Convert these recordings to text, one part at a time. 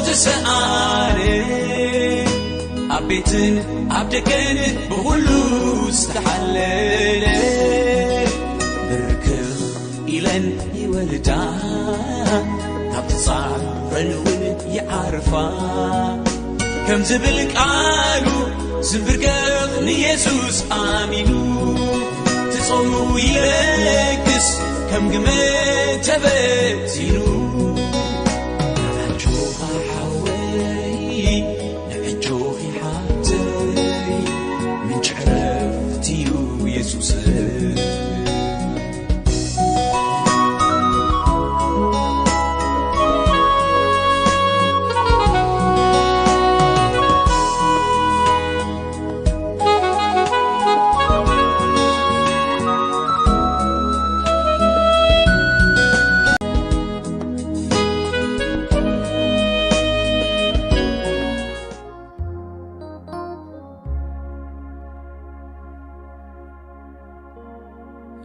ዝሰኣነ ኣብ ቤትን ኣብ ደገን ብኹሉ ዝተሓለለ ብርክኽ ኢለን ይወልዳ ካብ ትጻረን እውን ይዓርፋ ከም ዝብል ቃሉ ዝብርከኽ ንየሱስ ኣሚኑ ትጾሙ ይለግስ ከም ግመ ተበቲኑ ኣጆኻ ሓወይ ንዕጆኺ ሓብተይ ምንጭ ዕረፍቲ እዩ የሱስ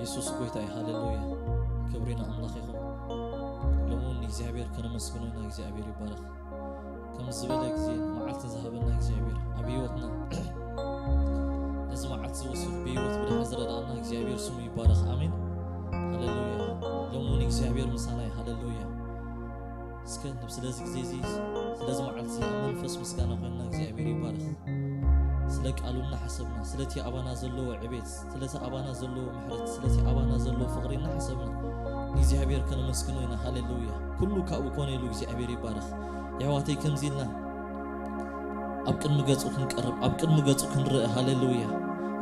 የሱስ ጎይታ እዩ። ሃሌሉያ። ክብሪ ንኣምላኽ ይኹን። ሎሚ እውን ንእግዚኣብሔር ከነመስግኖ ኢና። እግዚኣብሔር ይባረኽ። ከም ዝበለ ግዜ መዓልቲ ዝሃበና እግዚኣብሔር ኣብ ህይወትና ነዚ መዓልቲ እዚ ወሲኹ ብህይወት ብድሓን ዝረድኣና እግዚኣብሔር ስሙ ይባረኽ። ኣሜን። ሃሌሉያ። ሎሚ እውን እግዚኣብሔር ምሳና እዩ። ሃሌሉያ። እስከ ስለዚ ግዜ እዚ ስለዚ መዓልቲ እዚ ኣብ መንፈስ ምስጋና ኮይንና እግዚኣብሔር ይባረኽ። ስለ ቃሉ እናሓሰብና ስለቲ ኣባና ዘለዎ ዕቤት ስለቲ ኣባና ዘለዎ ምሕረት ስለቲ ኣባና ዘለዎ ፍቕሪ እናሓሰብና እግዚኣብሔር ከነመስግኖ ኢና። ሃሌሉያ። ኩሉ ካብኡ ኮነ ኢሉ እግዚኣብሔር ይባረኽ። የሕዋተይ ከምዚ ኢልና ኣብ ቅድሚ ገጹ ክንቀርብ ኣብ ቅድሚ ገጹ ክንርእ። ሃሌሉያ።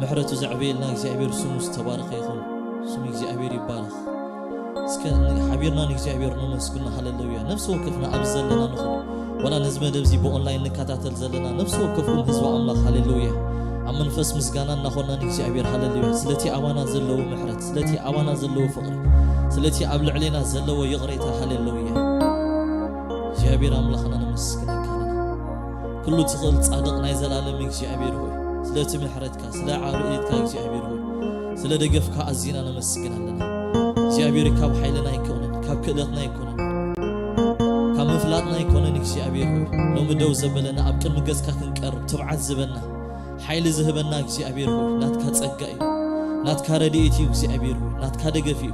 ምሕረቱ ዘዕበየልና እግዚኣብሔር ስሙ ዝተባረኸ ይኹን። ስሙ እግዚኣብሔር ይባረኽ። እስከ ሓቢርና ንእግዚኣብሔር ነመስግኖ። ሃሌሉያ። ነፍሲ ወከፍና ኣብ ዘለና ንኹን ዋላ ነዚ መደብ እዚ ብኦንላይን ንከታተል ዘለና ነፍሲ ወከፍኩም ህዝቢ ኣምላኽ ሃሌሉያ ኣብ መንፈስ ምስጋና እናኾና ንእግዚኣብሔር ሃሌሉያ ስለቲ ኣባና ዘለዎ ምሕረት ስለቲ ኣባና ዘለዎ ፍቕሪ ስለቲ ኣብ ልዕሌና ዘለዎ ይቕሬታ ሃሌሉያ እግዚኣብሔር ኣምላኽና ነመስግነካ ኣለና። ኩሉ ትኽእል ጻድቕ ናይ ዘላለም እግዚኣብሔር ሆይ ስለቲ ምሕረትካ ስለ ዓርኢትካ እግዚኣብሔር ሆይ ስለ ደገፍካ ኣዚና ነመስግን ኣለና። እግዚኣብሔር ካብ ሓይልና ኣይኮነን ካብ ክእለትና ኣይኮነን ካብ ምፍላጥና ኣይኮነን እግዚኣብሔር ሆይ ሎሚ ደው ዘበለና ኣብ ቅድሚ ገጽካ ክንቀርብ ትብዓት ዝበና ሓይሊ ዝህበና እግዚኣብሔር ሆይ ናትካ ጸጋ እዩ ናትካ ረድኤት እዩ እግዚኣብሔር ሆይ ናትካ ደገፍ እዩ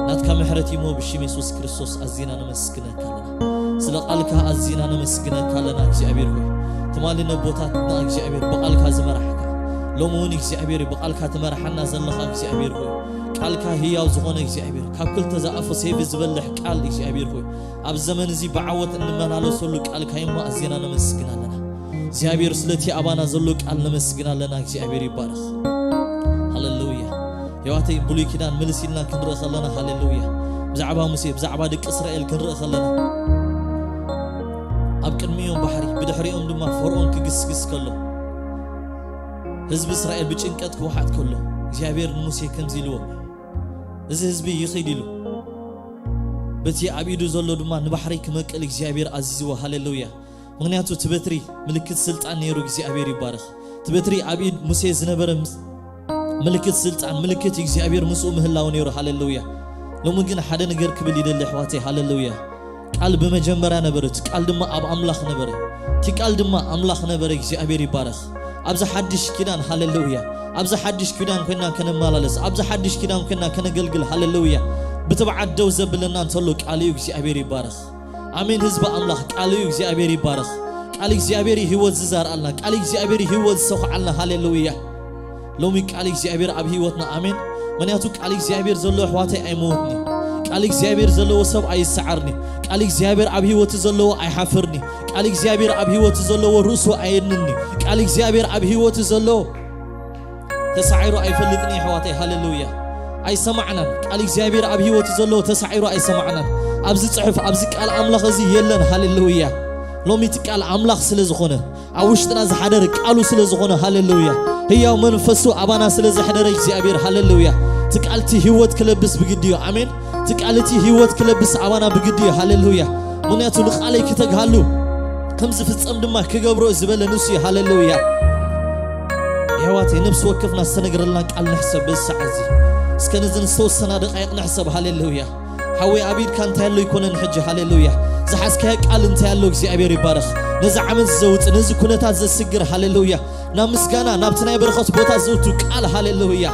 ናትካ ምሕረት እሞ ብሽም የሱስ ክርስቶስ ኣዚና ነመስግነካ ኣለና። ስለ ቃልካ ኣዚና ነመስግነካ ኣለና እግዚኣብሔር ሆይ ትማሊ ነቦታትና እግዚኣብሔር ብቃልካ ዝመራሕካ ሎሚ እውን እግዚኣብሔር ብቃልካ ትመርሓና ዘለኻ እግዚኣብሔር ሆይ ቃልካ ህያው ዝኾነ እግዚኣብሔር ካብ ክልተ ዝኣፉ ሰይፊ ዝበልሕ ቃል እግዚኣብሔር ሆይ ኣብ ዘመን እዚ ብዓወት እንመላለሰሉ ቃልካ እሞ ኣዚና ነመስግን ኣለና እግዚኣብሔር ስለቲ ኣባና ዘሎ ቃል ነመስግን ኣለና እግዚኣብሔር ይባረኽ ሃሌሉያ የዋተይ ብሉይ ኪዳን ምልስ ኢልና ክንርኢ ከለና ሃሌሉያ ብዛዕባ ሙሴ ብዛዕባ ደቂ እስራኤል ክንርኢ ከለና ኣብ ቅድሚኦም ባሕሪ ብድሕሪኦም ድማ ፈርኦን ክግስግስ ከሎ ህዝቢ እስራኤል ብጭንቀት ክወሓጥ ከሎ እግዚኣብሔር ንሙሴ ከምዚ ኢልዎ እዚ ህዝቢ ይኺድ ኢሉ በቲ ኣብ ኢዱ ዘሎ ድማ ንባሕሪ ክመቅል እግዚኣብሔር ኣዚዝዎ ሃሌሉያ ምኽንያቱ እቲ በትሪ ምልክት ስልጣን ነይሩ እግዚኣብሔር ይባረኽ እቲ በትሪ ኣብ ኢድ ሙሴ ዝነበረ ምልክት ስልጣን ምልክት እግዚኣብሔር ምስኡ ምህላው ነይሩ ሃሌሉያ ሎሚ ግን ሓደ ነገር ክብል ይደሊ ኣሕዋተይ ሃሌሉያ ቃል ብመጀመርያ ነበረ እቲ ቃል ድማ ኣብ ኣምላኽ ነበረ እቲ ቃል ድማ ኣምላኽ ነበረ እግዚኣብሔር ይባረኽ ኣብዚ ሓድሽ ኪዳን ሃሌሉያ ኣብዚ ሓድሽ ኪዳን ኮይና ከነመላለስ ኣብዚ ሓድሽ ኪዳን ኮይና ከነገልግል ሃሌሉያ ብትብዓት ደው ዘብለና እንተሎ ቃል እዩ እግዚኣብሔር ይባረኽ ኣሜን ህዝቢ ኣምላኽ ቃል እዩ እግዚኣብሔር ይባረኽ ቃል እግዚኣብሔር ህይወት ዝዛርኣልና ቃል እግዚኣብሔር ህይወት ዝሰኹዓልና ሃሌሉያ ሎሚ ቃል እግዚኣብሔር ኣብ ህይወትና ኣሜን ምክንያቱ ቃል እግዚኣብሔር ዘሎ ኣሕዋተይ ኣይመውትኒ ቃል እግዚኣብሔር ዘለዎ ሰብ ኣይሰዓርኒ ቃል እግዚኣብሔር ኣብ ህይወቱ ዘለዎ ኣይሓፍርኒ ቃል እግዚኣብሔር ኣብ ህይወቱ ዘለዎ ርእሱ ኣየድንኒ ቃል እግዚኣብሔር ኣብ ህይወቱ ዘሎ ተሳዒሩ ኣይፈልጥን የሕዋተይ ሃሌሉያ ኣይሰማዕናን ቃል እግዚኣብሔር ኣብ ህይወቱ ዘለዎ ተሳዒሩ ኣይሰማዕናን ኣብዚ ፅሑፍ ኣብዚ ቃል ኣምላኽ እዚ የለን ሃሌሉያ ሎሚ እቲ ቃል ኣምላኽ ስለ ዝኾነ ኣብ ውሽጥና ዝሓደረ ቃሉ ስለ ዝኾነ ሃሌሉያ ህያው መንፈሱ ኣባና ስለ ዘሕደረ እግዚኣብሔር ሃሌሉያ እቲ ቃልቲ ህይወት ክለብስ ብግዲ እዩ ኣሜን እቲ ቃል እቲ ህይወት ክለብስ ኣባና ብግዲ እዩ ሃሌሉያ ምኽንያቱ ንቃለይ ክተግሃሉ ከም ዝፍጸም ድማ ክገብሮ ዝበለ ንሱ እዩ ሃሌሉያ የሕዋተይ ነብሲ ወከፍና ዝተነግረልና ቃል ንሕሰብ በዚ ሰዓት እዚ እስከ ነዘን ዝተወሰና ደቃይቕ ንሕሰብ ሃሌሉያ ሓወይ ኣብ ኢድካ እንታይ ኣሎ ኣይኮነን ሕጂ ሃሌሉያ ዝሓዝካዮ ቃል እንታይ ኣሎ እግዚኣብሔር ይባረኽ። ነዚ ዓመት ዘውፅእ፣ ነዚ ኩነታት ዘስግር፣ ሃሌሉያ፣ ናብ ምስጋና፣ ናብቲ ናይ በረኸት ቦታ ዝእቱ ቃል፣ ሃሌሉያ፣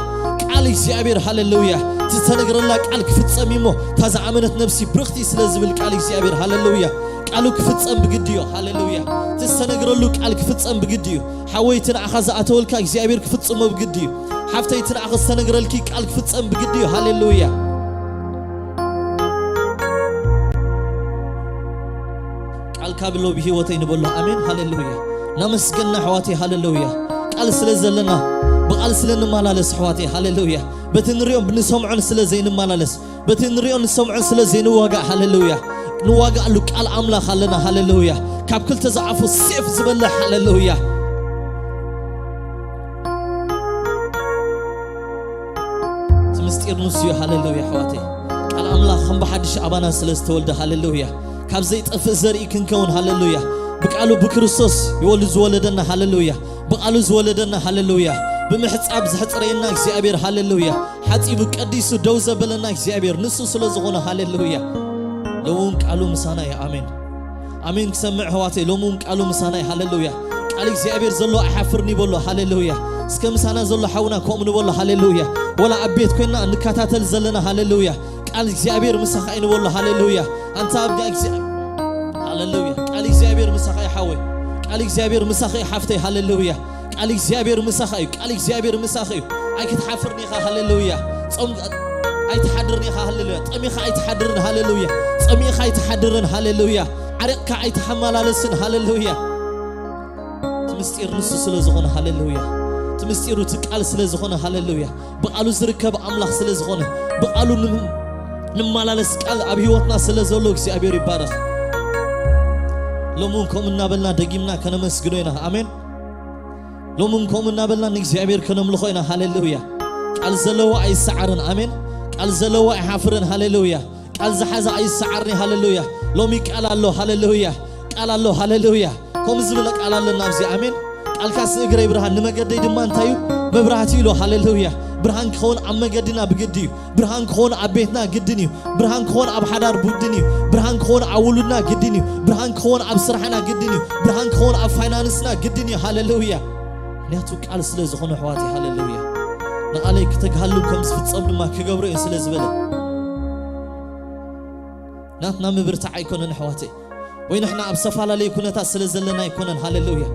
ቃል እግዚኣብሔር፣ ሃሌሉያ። እቲ ዝተነግረላ ቃል ክፍጸም እዩ እሞ፣ እታ ዝኣመነት ነፍሲ ብርኽቲ ስለ ዝብል ቃል እግዚኣብሔር፣ ሃሌሉያ። ቃሉ ክፍጸም ብግዲ እዩ፣ ሃሌሉያ። እቲ ዝተነግረሉ ቃል ክፍጸም ብግዲ እዩ። ሓወይ፣ እቲ ንዓኻ ዝኣተወልካ እግዚኣብሔር ክፍጽሞ ብግዲ እዩ። ሓፍተይ፣ እቲ ንዓኻ ዝተነግረልኪ ቃል ክፍጸም ብግዲ እዩ፣ ሃሌሉያ። ቃልካ ብሎ ብህይወተይ ንበሎ። ኣሜን፣ ሃሌሉያ። እናመስገና ኣሕዋተይ፣ ሃሌሉያ። ቃል ስለ ዘለና፣ ብቃል ስለ ንመላለስ ኣሕዋተይ፣ ሃሌሉያ። በቲ ንሪኦም ንሰምዖን ስለ ዘይንመላለስ፣ በቲ ንሪኦን ንሰምዖን ስለ ዘይንዋጋእ፣ ሃሌሉያ። ንዋጋእሉ ቃል ኣምላኽ ኣለና፣ ሃሌሉያ። ካብ ክልተ ዝኣፉ ሴፍ ዝበለ፣ ሃሌሉያ። እቲ ምስጢር ንሱ እዩ። ሃሌሉያ ኣሕዋተይ። ቃል ኣምላኽ ከም ብሓድሽ ኣባና ስለ ዝተወልደ፣ ሃሌሉያ። ካብ ዘይጠፍእ ዘርኢ ክንከውን፣ ሃሌሉያ። ብቃሉ ብክርስቶስ ይወሉ ዝወለደና፣ ሃሌሉያ። ብቃሉ ዝወለደና፣ ሃሌሉያ። ብምሕጻብ ዘሕጽረየና እግዚኣብሔር፣ ሃሌሉያ። ሓጺቡ ቀዲሱ ደው ዘበለና እግዚኣብሔር ንሱ ስለ ዝኾነ፣ ሃሌሉያ። ሎሚ እውን ቃሉ ምሳና እዩ። ኣሜን። ኣሜን ክሰምዕ ኣሕዋተይ፣ ሎሚ እውን ቃሉ ምሳና እዩ። ሃሌሉያ። ቃል እግዚኣብሔር ዘሎ ኣይሓፍርን ይበሎ። ሃሌሉያ። እስከ ምሳና ዘሎ ሓውና ከምኡ ንበሎ። ሃሌሉያ። ወላ ኣብ ቤት ኮይንና እንከታተል ዘለና፣ ሃሌሉያ። ቃል እግዚኣብሔር ምሳኻ እዩ ንበሎ። ሃሌሉያ። ኣንታ ኣብ እግዚኣብሔር፣ ሃሌሉያ። ቃል እግዚኣብሔር ምሳኻ እዩ ሓወይ። ቃል እግዚኣብሔር ምሳኻ እዩ ሓፍተይ። ሃሌሉያ። ቃል እግዚኣብሔር ምሳኻ እዩ። ቃል እግዚኣብሔር ምሳኻ እዩ። ኣይክትሓፍርን ኢኻ። ሃሌሉያ። ጾም ኣይትሓድርን ኢኻ። ሃሌሉያ። ጠሚኻ ኣይትሓድርን። ሃሌሉያ። ጸሚእኻ ኣይትሓድርን። ሃሌሉያ። ዓሪቕካ ኣይትሓመላለስን። ሃሌሉያ። እቲ ምስጢር ንሱ ስለ ዝኾነ፣ ሃሌሉያ። እቲ ምስጢሩ እቲ ቃል ስለ ዝኾነ፣ ሃሌሉያ። ብቃሉ ዝርከብ ኣምላኽ ስለ ዝኾነ፣ ብቃሉ ንም-፣ ንመላለስ፣ ቃል ኣብ ህይወትና ስለ ዘሎ እግዚኣብሔር ይባረኽ። ሎሚ እውን ከምኡ እናበልና ደጊምና ከነመስግኖ ኢና። ኣሜን። ሎሚ እውን ከምኡ እናበልና ንእግዚኣብሔር ከነምልኾ ኢና። ሃሌሉያ። ቃል ዘለዎ ኣይሰዓርን። ኣሜን። ቃል ዘለዎ ኣይሓፍርን። ሃሌሉያ። ቃል ዝሓዘ ኣይሰዓርን። ሃሌሉያ። ሎሚ ቃል ኣሎ። ሃሌሉያ። ቃል ኣሎ። ሃሌሉያ። ከምኡ ዝበለ ቃል ኣለና ኣብዚ። ኣሜን። ቃልካስ ንእግረይ ብርሃን ንመገደይ ድማ እንታይ እዩ? መብራህቲ ኢሉ። ሃሌሉያ። ብርሃን ክኸውን ኣብ መገድና ብግዲ እዩ። ብርሃን ክኾን ኣብ ቤትና ግድን እዩ። ብርሃን ክኾን ኣብ ሓዳር ግድን እዩ። ብርሃን ክኾን ኣብ ውሉድና ግድን እዩ። ብርሃን ክኾን ኣብ ስራሕና ግድን እዩ። ብርሃን ክኾን ኣብ ፋይናንስና ግድን እዩ። ሃሌሉያ። ምክንያቱ ቃል ስለ ዝኾነ ኣሕዋተይ፣ ሃሌሉያ። ንቓለይ ክተግሃሉ ከም ዝፍጸም ድማ ክገብሮ እየ ስለ ዝበለ፣ ናትና ምብርታዕ ኣይኮነን ኣሕዋተይ። ወይ ንሕና ኣብ ዝተፈላለየ ኩነታት ስለ ዘለና ኣይኮነን። ሃሌሉያ።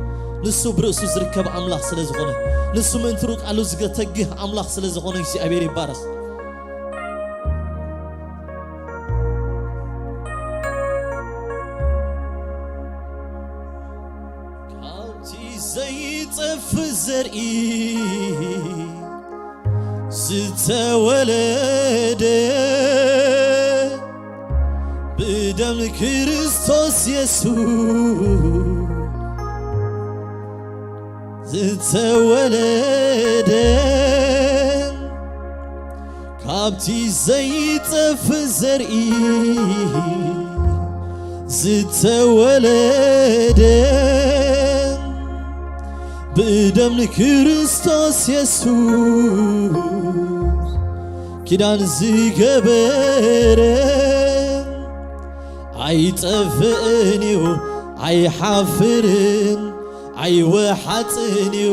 ንሱ ብርእሱ ዝርከብ ኣምላኽ ስለ ዝኾነ፣ ንሱ ምእንትሩ ቃሉ ዝገተግህ ኣምላኽ ስለ ዝኾነ እግዚኣብሔር ይባረኽ። ካብቲ ዘይጠፍእ ዘርኢ ዝተወለደ ብደም ክርስቶስ የሱስ ዝተወለደ ካብቲ ዘይጠፍእ ዘርኢ ዝተወለደ ብደም ንክርስቶስ የሱስ ኪዳን ዝገበረ ኣይጠፍእን እዩ ኣይሓፍርን ኣይወሓጥን እዩ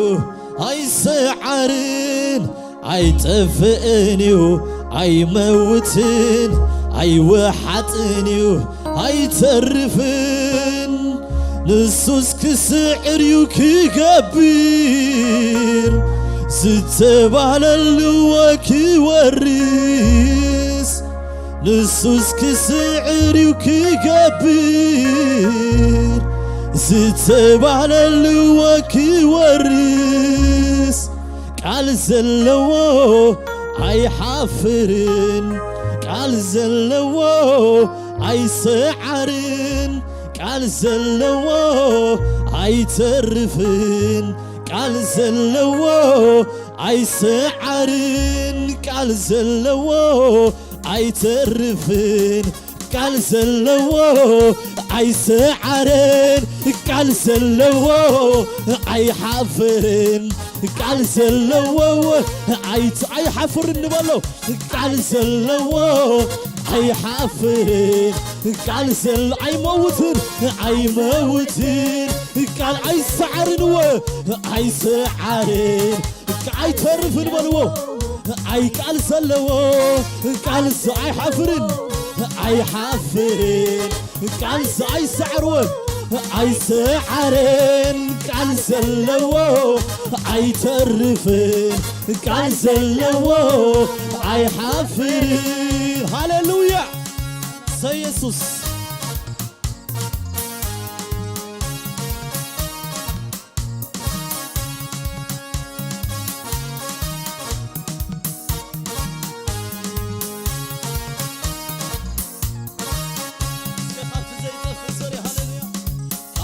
ኣይሰዓርን ኣይጠፍእን እዩ ኣይመውትን ኣይወሓጥን እዩ ኣይተርፍን ንሱስ ክስዕር እዩ ክገብር ዝተባለልዎ ክወርስ ንሱስ ክስዕር እዩ ክገብር ዝተባለልዎ ክወርስ ቃል ዘለዎ ኣይሓፍርን ቃል ዘለዎ ኣይሰዓርን ቃል ዘለዎ ኣይተርፍን ቃል ዘለዎ ኣይሰዓርን ቃል ዘለዎ ኣይተርፍን ቃል ዘለዎ ኣይሰዓርን ቃል ዘለዎ ኣይሓፍርን ቃል ዘለዎ ኣይት ኣይሓፍርን ንበሎ ቃል ዘለዎ ኣይሓፍርን ቃል ዘል ኣይመውትን ኣይመውትን ቃል ኣይሰዓርን እወ ኣይሰዓርን ኣይተርፍን በልዎ ኣይ ቃል ዘለዎ ቃል ኣይሓፍርን ኣይሓፍርን ቃል ኣይሰዓርወን ኣይሰዓርን ቃል ዘለዎ ኣይተርፍን ቃል ዘለዎ ኣይሓፍርን ሃሌሉያ ሰየሱስ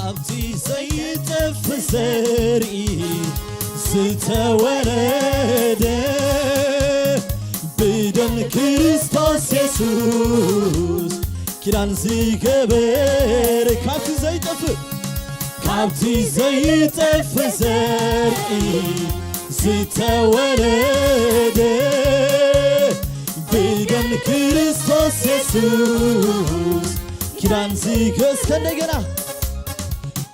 ኣብቲ ዘይጠፍ ዘርኢ ዝተወለደ ብደም ክርስቶስ የሱስ ኪዳን ዝገበረ ካብቲ ዘይጠፍ ካብቲ ዘይጠፍ ዘርኢ ዝተወለደ ብደም ክርስቶስ የሱስ ኪዳን ዝገዝከ እንደገና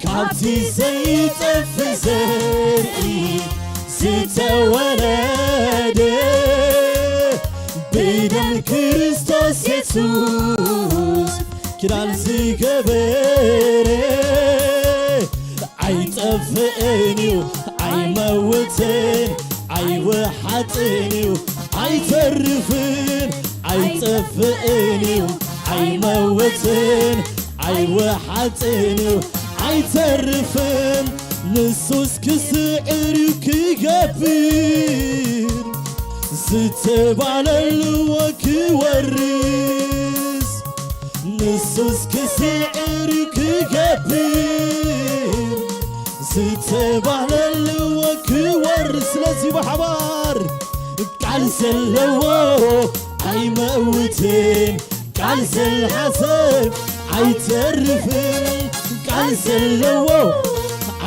ካብቲ ዘይጠፍ ዘርኢ ዝተወለደ ብደም ክርስቶስ የሱስ ኪዳን ዝገበረ ኣይጠፍእን እዩ ኣይመውትን ኣይወሓጥን እዩ ኣይተርፍን ኣይጠፍእን እዩ ኣይመውትን ኣይወሓጥን እዩ ኣይተርፍን ንሱስ ክስዕር እዩ ክገብር ዝተባለልዎ ክወርስ ንሱስ ክስዕር እዩ ክገብር ዝተባለልዎ ክወርስ ስለዚ ብሓባር ቃል ዘለዎ ኣይመውትን ቃል ዝሓሰብ ኣይተርፍን ቃል ዘለዎ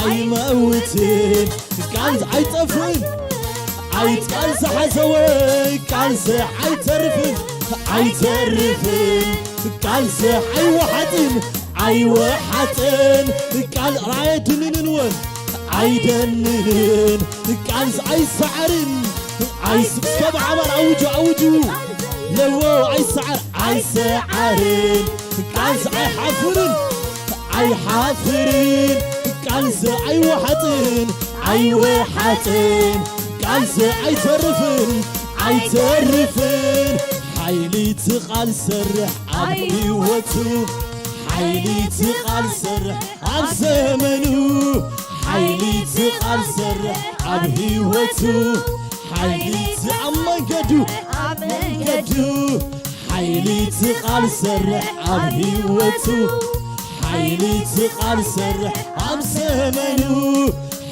ኣይመውትን ቃል ኣይጠፍን ኣይ ቃል ዝሓዘወ ቃል ዝ ኣይተርፍን ኣይተርፍን ቃል ዝ ኣይወሓጥን ኣይወሓጥን ቃል ኣይድንንን እውን ኣይደንንን ቃል ዝ ኣይሰዓርን ኣይስ እስከ ብሓባር ኣውጁ ኣውጁ ለዎ ኣይሰዓር ኣይሰዓርን ቃል ዝ ኣይሓፍርን ኣይሓፍርን ቃል ዝ ኣይወሓጥን ኣይወሓጥን ቃል ዝ ኣይተርፍን ኣይተርፍን ሓይሊ እቲ ቃል ሰርሕ ኣብ ህይወቱ ሓይሊ እቲ ቃል ሰርሕ ኣብ ዘመኑ ሓይሊ እቲ ቃል ሰርሕ ኣብ ህይወቱ ሓይሊ እቲ ኣብ መንገዱ ኣብ መንገዱ ሓይሊ እቲ ቃል ሰርሕ ኣብ ህይወቱ ሓይሊ እቲ ቃል ሰርሕ ኣብ ዘመኑ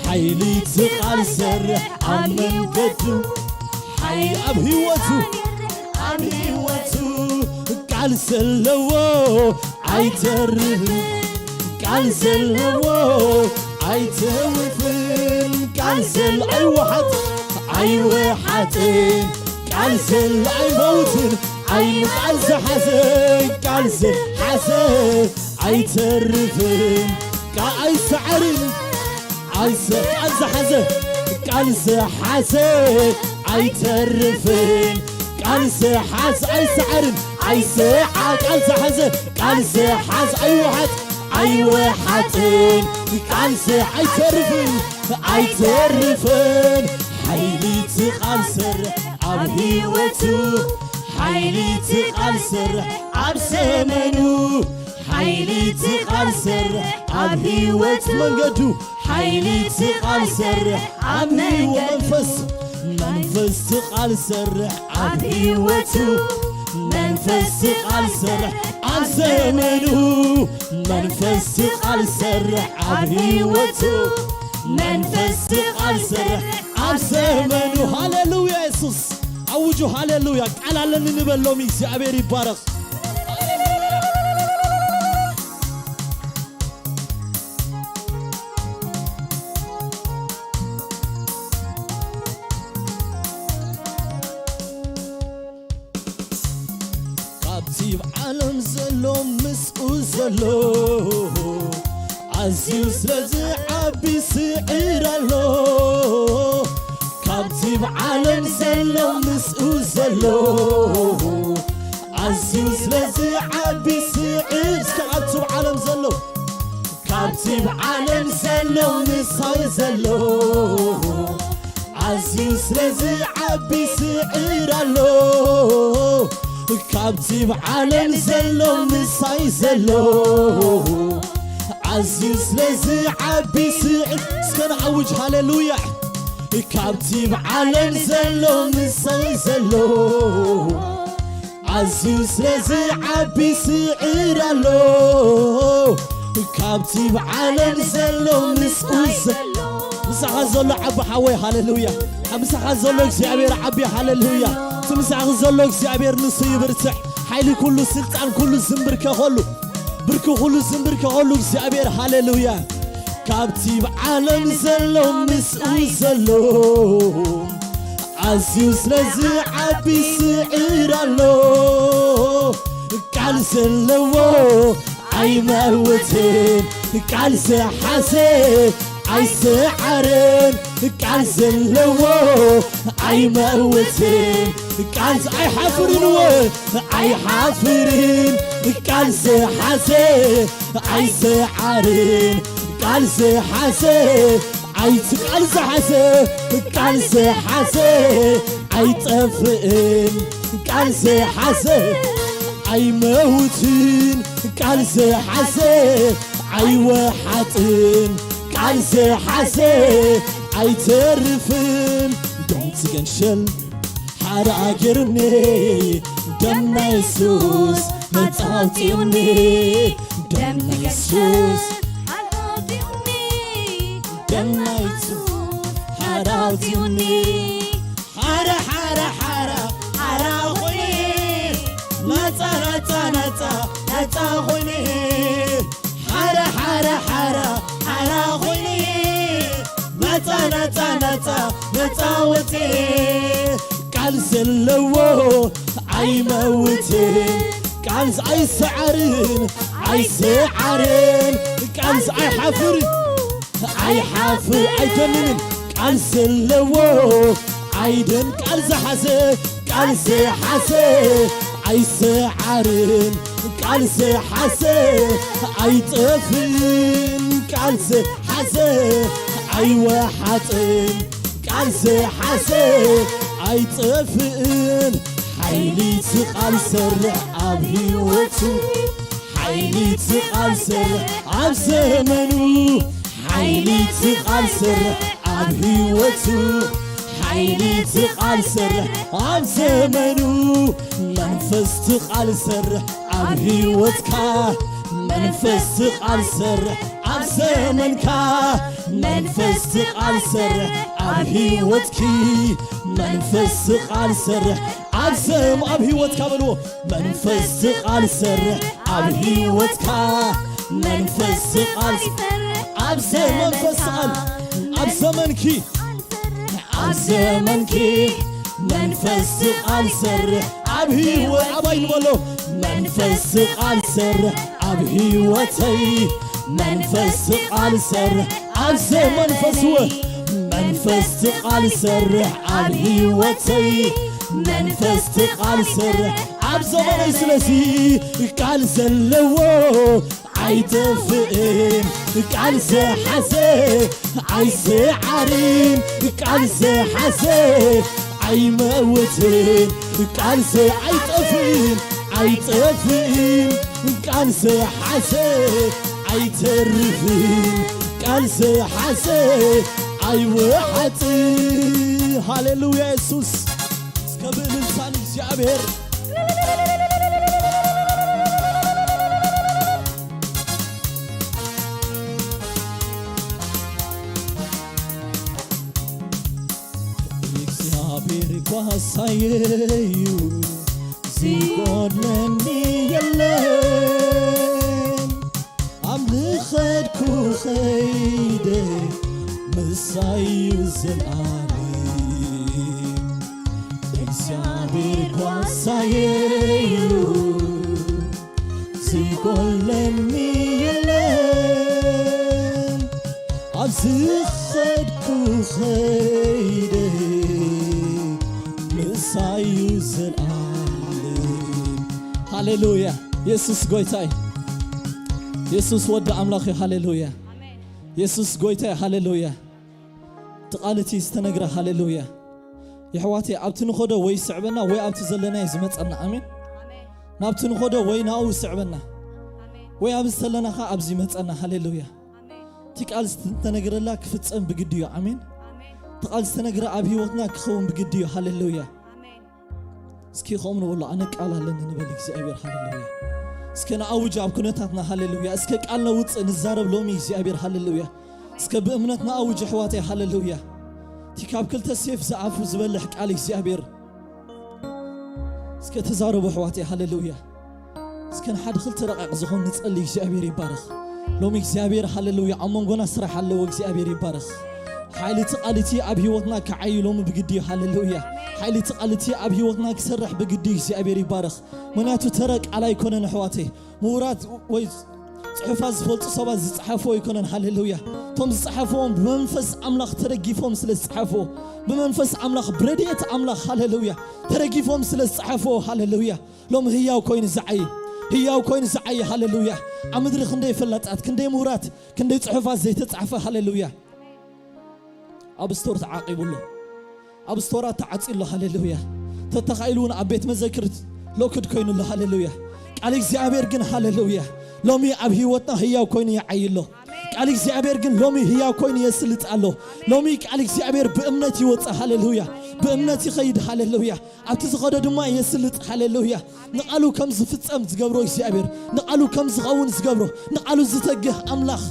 ሓይሊ እቲ ቃል ሰርሕ ኣብ መንገዱ ሓይሊ ኣብ ህይወቱ ኣብ ህይወቱ ቃል ዘለዎ ኣይተርፍን ቃል ዘለዎ ኣይተውፍን ቃል ዘል ኣይወሓጥ ኣይወሓጥን ቃል ዘል ኣይመውትን ኣይ ቃል ዝሓዘ ቃል ዝሓዘ ኣይተርፍን ቃል ኣይሰዓርን ኣይሰ ቃል ዝሓዘ ቃል ዝሓዘ ኣይተርፍን ቃል ዝሓዝ ኣይሰዓርን ኣይሰዓ ቃል ዝሓዘ ቃል ዝሓዝ ኣይወሓጥ ኣይወሓጥን ቃል ዝ ኣይተርፍን ኣይተርፍን ሓይሊ እቲ ቃል ሰርሕ ኣብ ህይወቱ ሓይሊ እቲ ቃል ሰርሕ ኣብ ዘመኑ ሓይሊ እቲ ቃል ሰርሕ ኣብ ህይወቱ መንገዱ ሓይሊ እቲ ቃል ሰርሕ ኣብ ህይወ መንፈስ መንፈስ እቲ ቃል ሰርሕ ኣብ ህይወቱ መንፈስ እቲ ቃል ሰርሕ ኣብ ዘመኑ መንፈስ እቲ ቃል ሰርሕ ኣብ ህይወቱ መንፈስ እቲ ቃል ሰርሕ ኣብ ዘመኑ ሃሌሉያ የሱስ ኣውጁ ሃሌሉያ ቃል ኣለኒ ንበል ሎሚ እግዚኣብሔር ይባረኽ ካብቲ ይብ ዓለም ዘሎ ምስኡ ዘሎ ኣዝዩ ስለ ዝዓቢ ስዕር ኣሎ። ካብቲ ብዓለም ዘሎ ምስኡ ዘሎ ኣዝዩ ስለ ዝዓቢ ስዕር እስከ ኣብቲ ብዓለም ዘሎ ካብቲ ብዓለም ዘሎ ምሳይ ዘሎ ኣዝዩ ስለ ዝዓቢ ስዕር ኣሎ። ካብቲ ብዓለም ዘሎ ምሳይ ዘሎ ኣዝዩ ስለ ዝዓቢ ስዕር እስከ ንዓውጅ ሃሌሉያ። ካብቲ ብዓለም ዘሎ ምሳይ ዘሎ ኣዝዩ ስለ ዝዓቢ ስዕር ኣሎ። ካብቲ ብዓለም ዘሎ ምስኡ ዘ- ምሳኻ ዘሎ ዓቢ ሓወይ ሃሌሉያ። ኣብ ምሳኻ ዘሎ እግዚኣብሔር ዓቢ ሃሌሉያ። እቲ ምሳኻ ዘሎ እግዚኣብሔር ንሱ ይብርትዕ። ሓይሊ ኩሉ ስልጣን ኩሉ ዝንብርከኸሉ ብርኪ ኩሉ ዝንብርከኸሉ እግዚኣብሔር ሃሌሉያ። ካብቲ ብዓለም ዘሎ ምስኡ ዘሎ ኣዝዩ ስለ ዝዓቢ ስዕር ኣሎ። ቃል ዘለዎ ኣይመውትን ቃል ዝሓዘ ኣይስዓርን ቃል ዘለዎ ኣይመውትን ቃል ዝ- ኣይሓፍርን እወ ኣይሓፍርን ቃል ዝሓዘ ኣይስዓርን ቃል ዝሓዘ ኣይት ቃል ዝሓዘ ቃል ዝሓዘ ኣይጠፍእን ቃል ዝሓዘ ኣይመውትን ቃል ዝሓዘ ኣይወሓጥን ቃል ዝሓዘ ኣይተርፍን ድምፂ ገንሸል ሓራ ገይሩኒ ደም ናይ የሱስ ነፃ ኣውፂኡኒ ደም ናይ የሱስ ሓራ ኣውፂኡኒ ደም ናይ የሱስ ሓራ ኣውፂኡኒ ሓራ ሓራ ሓራ ሓራ ኾይነ ነፃ ነፃ ነፃ ነፃ ኾይነ ሓራ ሓራ ሓራ ሓራ ኾይነ ነፃ ነፃ ነፃ ነፃ ወፂ ቃል ዘለዎ ኣይመውትን ቃል ኣይሰዓርን ኣይሰዓርን ቃል ኣይሓፍር ኣይሓፍር ኣይደንንን ቃል ዘለዎ ኣይደን ቃል ዝሓዘ ቃል ዝሓዘ ኣይሰዓርን ቃል ዝሓዘ ኣይጠፍእን ቃል ዝሓዘ ኣይወሓጥን ቃል ዝሓዘ ኣይጠፍእን ሓይሊ እቲ ቃል ሰርሕ ኣብ ህይወቱ ሓይሊ እቲ ቃል ሰርሕ ኣብ ዘመኑ ሓይሊ እቲ ቃል ሰርሕ ኣብ ህይወቱ ሓይሊ እቲ ቃል ሰርሕ ኣብ ዘመኑ መንፈስ እቲ ቃል ሰርሕ ኣብ ህይወትካ መንፈስ እቲ ቃል ሰርሕ ኣብ ዘመንካ መንፈስ እቲ ቃል ሰርሕ ኣብ ህይወትኪ መንፈስ እቲ ቃል ሰርሕ ኣብ ዘም ኣብ ህይወትካ በልዎ መንፈስ እቲ ቃል ሰርሕ ኣብ ህይወትካ መንፈስ እቲ ቃል ኣብ ዘ መንፈስ ቃል ኣብ ዘመንኪ ኣብ ዘመንኪ መንፈስ ቃል ሰርሕ ኣብ ህይወ ኣባይ ንበሎ መንፈስ ቃል ሰርሕ ኣብ ህይወተይ መንፈስ ቃል ሰርሕ ኣብ ዘመንፈስ ወ መንፈስ ቃል ሰርሕ ኣብ ህይወተይ መንፈስ ቃል ሰርሕ ኣብ ዘመነይ ስለዚ ቃል ዘለዎ ኣይጠፍእን ቃል ዝሓዘ ኣይስዓርን ቃል ዝሓዘ ኣይመውትን ቃል ዝ ኣይጠፍእን ኣይጠፍእን ቃል ዝሓዘ ኣይተርፍን ቃል ዝሓዘ ኣይወሓጥን ሃሌሉያ የሱስ እስከ ብእልልታ ንእግዚኣብሔር እግዚኣብሔር ጓሳየዩ ዝጎድለኒ የለን ኣብ ዝኸድኩ ኸይደ ምሳዩ ዘልኣለም እግዚኣብሔር ጓሳየዩ ጎለኒ የለን ኣብ ዝኸድኩ ኸይደ ምሳዩ ዘልኣለም። ሃሌሉያ። የሱስ ጎይታይ፣ የሱስ ወዲ ኣምላኽ እዩ። ሃሌሉያ። የሱስ ጎይታይ። ሃሌሉያ። እቲ ቃል እቲ ዝተነግረ። ሃሌሉያ። የሕዋተይ፣ ኣብቲ ንኸዶ ወይ ስዕበና ወይ ኣብቲ ዘለናዮ ዝመጸና። ኣሜን። ናብቲ ንኸዶ ወይ ናብኡ ስዕበና፣ ወይ ኣብ ዝተለናኻ ኣብዚ መጸና። ሃሌሉያ። እቲ ቃል ዝተነግረላ ክፍጸም ብግዲ እዩ። ኣሜን። እቲ ቃል ዝተነግረ ኣብ ህይወትና ክኸውን ብግዲ እዩ። ሃሌሉያ። እስኪ ከምኡ ንበሎ፣ ኣነ ቃል ኣለኒ ንበል እግዚኣብሔር። ሃሌሉያ። እስከ ንኣውጅ ኣብ ኩነታትና። ሃሌሉያ። እስከ ቃል ነውፅእ ንዛረብ ሎሚ እግዚኣብሔር። ሃሌሉያ። እስከ ብእምነት ንኣውጅ ኣሕዋተይ። ሃሌሉያ። እቲ ካብ ክልተ ሴፍ ዝኣፉ ዝበልሕ ቃል እግዚኣብሔር። እስከ ተዛረቡ ኣሕዋተይ። ሃሌሉያ። እስከ ንሓደ ክልተ ረቂቕ ዝኾን ንጸሊ። እግዚኣብሔር ይባረኽ። ሎሚ እግዚኣብሔር፣ ሃሌሉያ፣ ኣብ መንጎና ስራሕ ኣለዎ። እግዚኣብሔር ይባረኽ። ሓይሊ እቲ ቃል እቲ ኣብ ህይወትና ክዓዩ ሎሚ ብግዲ እዩ። ሃሌሉያ። ሓይሊ እቲ ቃል እቲ ኣብ ህይወትና ክሰርሕ ብግዲ እዩ። እግዚኣብሔር ይባረኽ። ምክንያቱ ተረ ቃል ኣይኮነን ኣሕዋተይ። ምሁራት ወይ ጽሑፋት ዝፈልጡ ሰባት ዝጸሓፍዎ ኣይኮነን። ሃሌሉያ። እቶም ዝጸሓፍዎም ብመንፈስ ኣምላኽ ተደጊፎም ስለ ዝጸሓፍዎ፣ ብመንፈስ ኣምላኽ፣ ብረድኤት ኣምላኽ፣ ሃሌሉያ፣ ተደጊፎም ስለ ዝጸሓፍዎ፣ ሃሌሉያ፣ ሎም ህያው ኮይኑ ዝዓይ፣ ህያው ኮይኑ ዝዓይ። ሃሌሉያ። ኣብ ምድሪ ክንደይ ፈላጣት፣ ክንደይ ምሁራት፣ ክንደይ ጽሑፋት ዘይተጻሕፈ። ሃሌሉያ። ኣብ ስቶር ተዓቂቡ ኣሎ። ኣብ ስቶራት ተዓጽዩ ኣሎ። ሃሌሉያ። ተተኻኢሉ እውን ኣብ ቤት መዘክር ሎክድ ኮይኑ ኣሎ። ሃሌሉያ። ቃል እግዚኣብሔር ግን፣ ሃሌሉያ፣ ሎሚ ኣብ ህይወትና ህያው ኮይኑ ይዓይ ኣሎ። ቃል እግዚኣብሔር ግን ሎሚ ህያው ኮይኑ የስልጥ ኣሎ። ሎሚ ቃል እግዚኣብሔር ብእምነት ይወጽእ። ሃሌሉያ። ብእምነት ይኸይድ። ሃሌሉያ። ኣብቲ ዝኸዶ ድማ የስልጥ። ሃሌሉያ። ንቓሉ ከም ዝፍጸም ዝገብሮ እግዚኣብሔር፣ ንቓሉ ከም ዝኸውን ዝገብሮ፣ ንቓሉ ዝተግህ ኣምላኽ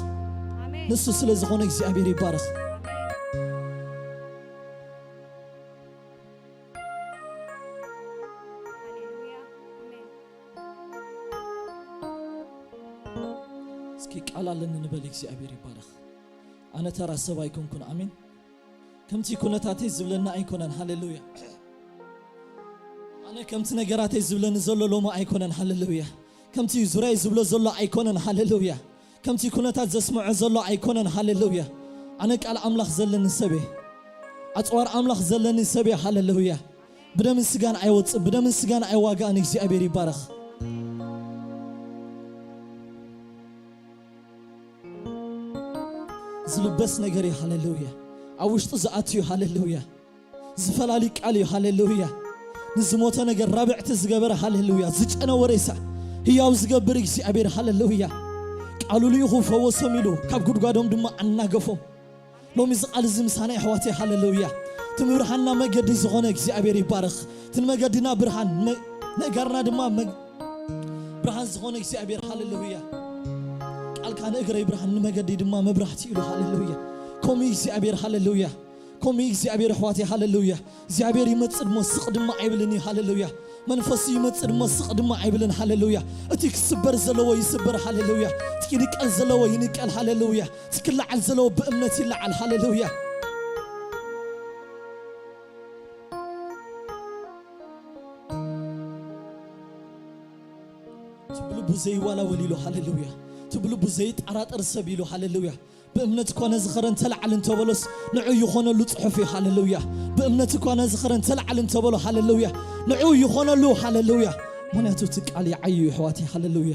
ንሱ ስለ ዝኾነ እግዚኣብሔር ይባረኽ። እስኪ ቃል ኣለኒ ንበል። እግዚኣብሔር ይባረኽ። ኣነ ተራ ሰብ ኣይኮንኩን። ኣሜን። ከምቲ ኩነታተይ ዝብለኒ ኣይኮነን። ሃሌሉያ። ኣነ ከምቲ ነገራተይ ዝብለኒ ዘሎ ሎሚ ኣይኮነን። ሃሌሉያ። ከምቲ ዙርያይ ዝብሎ ዘሎ ኣይኮነን። ሃሌሉያ። ከምቲ ኩነታት ዘስምዖ ዘሎ ኣይኮነን። ሃሌሉያ። ኣነ ቃል ኣምላኽ ዘለኒ ሰብየ፣ ኣጽዋር ኣምላኽ ዘለኒ ሰብየ። ሃሌሉያ። ብደምን ስጋን ኣይወጽእ፣ ብደምን ስጋን ኣይዋጋእን። እግዚኣብሔር ይባረኽ። ዝልበስ ነገር እዩ። ሃሌሉያ። ኣብ ውሽጡ ዝኣቱ እዩ። ሃሌሉያ። ዝፈላሊ ቃል እዩ። ሃሌሉያ። ንዝሞተ ነገር ራብዕቲ ዝገበረ፣ ሃሌሉያ፣ ዝጨነወ ሬሳ ህያው ዝገብር እግዚኣብሔር። ሃሌሉያ። ቃሉ ልኢኹ ፈወሶም ኢሉ ካብ ጉድጓዶም ድማ ኣናገፎም። ሎሚ እዚ ቃል እዚ ምሳና ኣሕዋተይ። ሃሌሉያ። እቲ ምብርሃንና መገዲ ዝኾነ እግዚኣብሔር ይባረኽ። እቲ ንመገድና ብርሃን፣ ነ-፣ ነእጋርና ድማ መግ-፣ ብርሃን ዝኾነ እግዚኣብሔር። ሃሌሉያ። ቃልካ ንእግረይ ብርሃን ንመገዲ ድማ መብራህቲ ኢሉ። ሃሌሉያ። ከምኡ እግዚኣብሔር። ሃሌሉያ። ከምኡ እግዚኣብሔር ኣሕዋተይ። ሃሌሉያ። እግዚኣብሔር ይመጽእ ድሞ ስቕ ድማ ኣይብልን እዩ። ሃሌሉያ። መንፈሱ ይመጽእ ድሞ ስቕ ድማ ኣይብልን። ሃሌሉያ። እቲ ክስበር ዘለዎ ይስበር። ሃሌሉያ። እቲ ክንቀል ዘለዎ ይንቀል። ሃሌሉያ። እቲ ክለዓል ዘለዎ ብእምነት ይለዓል። ሃሌሉያ። እቲ ብልቡ ዘይዋላወል ኢሉ። ሃሌሉያ። እቲ ብልቡ ዘይጠራጠር ሰብ ኢሉ። ሃሌሉያ። ብእምነት እኳ ነዚ ኸረን ተላዓል እንተበሎስ ንዑ ይኾነሉ ጽሑፍ እዩ። ሃሌሉያ። ብእምነት እኳ ነዚ ኸረን ተላዓል እንተበሎ፣ ሃሌሉያ፣ ንዑ ይኾነሉ። ሃሌሉያ። ምኽንያቱ እቲ ቃል ይዓዩ እዩ ኣሕዋተይ። ሃሌሉያ።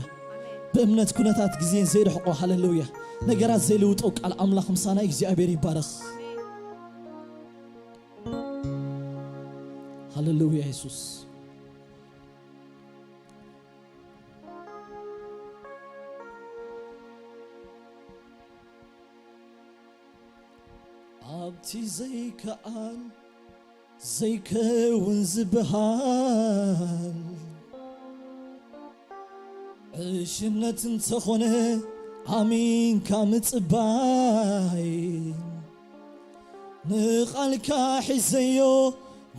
ብእምነት ኩነታት ግዜን ዘይርሕቆ፣ ሃሌሉያ፣ ነገራት ዘይልውጦ ቃል ኣምላኽ ምሳና እግዚኣብሔር ይባረኽ። ሃሌሉያ የሱስ። ኣብቲ ዘይከኣል ዘይከውን ዝበሃል ዕሽነት እንተኾነ ኣሚንካ ምጽባይ፣ ንቓልካ ሒዘዮ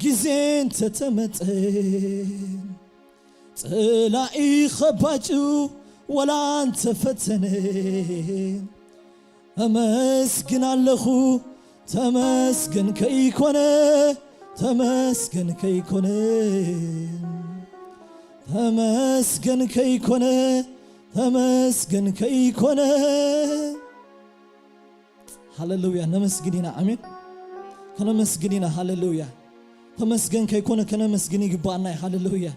ግዜ እንተተመጠ፣ ጸላኢ ኸባጩ ወላ እንተፈተነ፣ ኣመስግን ኣለኹ ተመስገን ከይኮነ፣ ተመስገን ከይኮነ፣ ተመስገን ከይኮነ፣ ተመስገን ከይኮነ። ሃሌሉያ፣ ነመስግን ኢና። ኣሜን። ከነመስግን ኢና። ሃሌሉያ። ተመስገን ከይኮነ ከነመስግን ይግባኣና እዩ። ሃሌሉያ።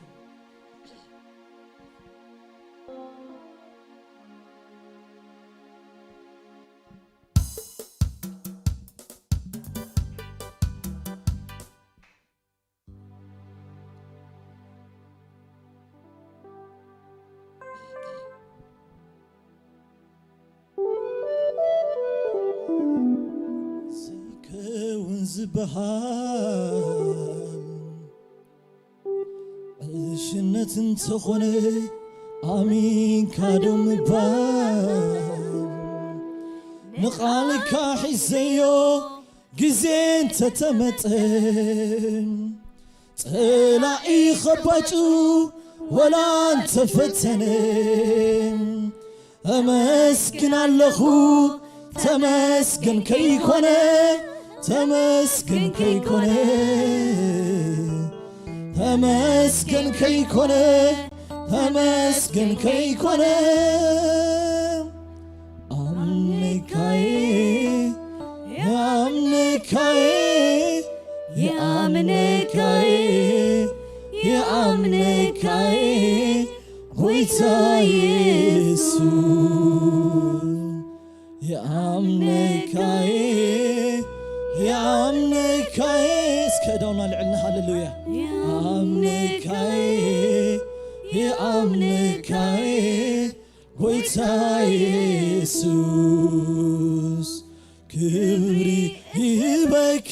ዘይከውን ዝበሃል ዕሽነት እንተኾነ ኣሚንካ ዶ ምባል? ንቓልካ ሒዘዮ ግዜ እንተተመጠ፣ ጸላኢ ኸባጩ ወላ እንተፈተነ፣ ኣመስግን ኣለኹ። ተመስገን ከይኮነ፣ ተመስገን ከይኮነ፣ ተመስገን ከይኮነ፣ ተመስገን ከይኮነ፣ ኣምነካየ፣ የኣምነካየ፣ የኣምነካየ፣ የኣምነካየ፣ ጎይታ የሱስ። የኣምነካየ፣ የኣምነካየ። እስከ እዳውና ልዕልና፣ ሃሌሉያ። የኣምነካየ፣ የኣምነካየ፣ ጎይታ የሱስ፣ ክብሪ ይህበካ፣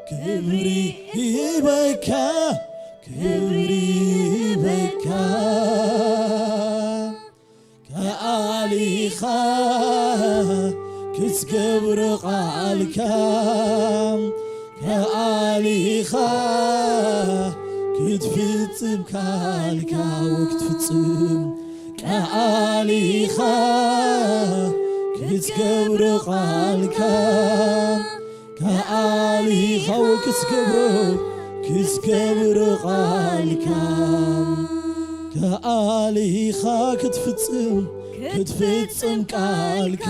ክብሪ ይህበካ፣ ክብሪ ይህበካ። ከኣሊኻ ክትገብሮ ቃልካ፣ ከኣሊኻ ክትፍጽም ቃልካ፣ ወክትፍጽም ከኣሊኻ ክትገብሮ ቃልካ፣ ከኣሊኻ ክትገብሮ፣ ክትገብሮ ቃልካ፣ ከኣሊኻ ክትፍጽም፣ ክትፍጽም ቃልካ፣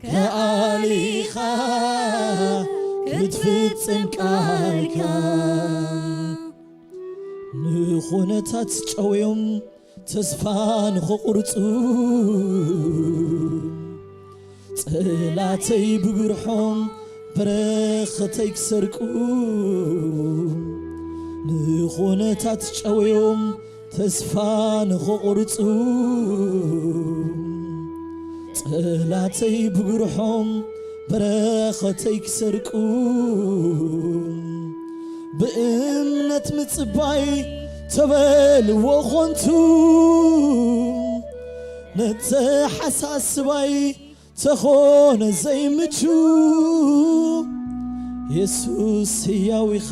ከኣሊኻ ክትፍጽም ቃልካ። ንኹነታት ጨውዮም ተስፋ ንኽቑርጹ፣ ጸላተይ ብግርሖም በረኸተይ ክሰርቁ፣ ንኹነታት ጨውዮም ተስፋ ንኽቑርጹ፣ ጸላተይ ብግርሖም በረኸተይ ክሰርቁ፣ ብእምነት ምጽባይ ተበልዎ ኾንቱ፣ ነተሓሳስባይ ተኾነ ዘይምቹ። የሱስ ህያው ኢኻ፣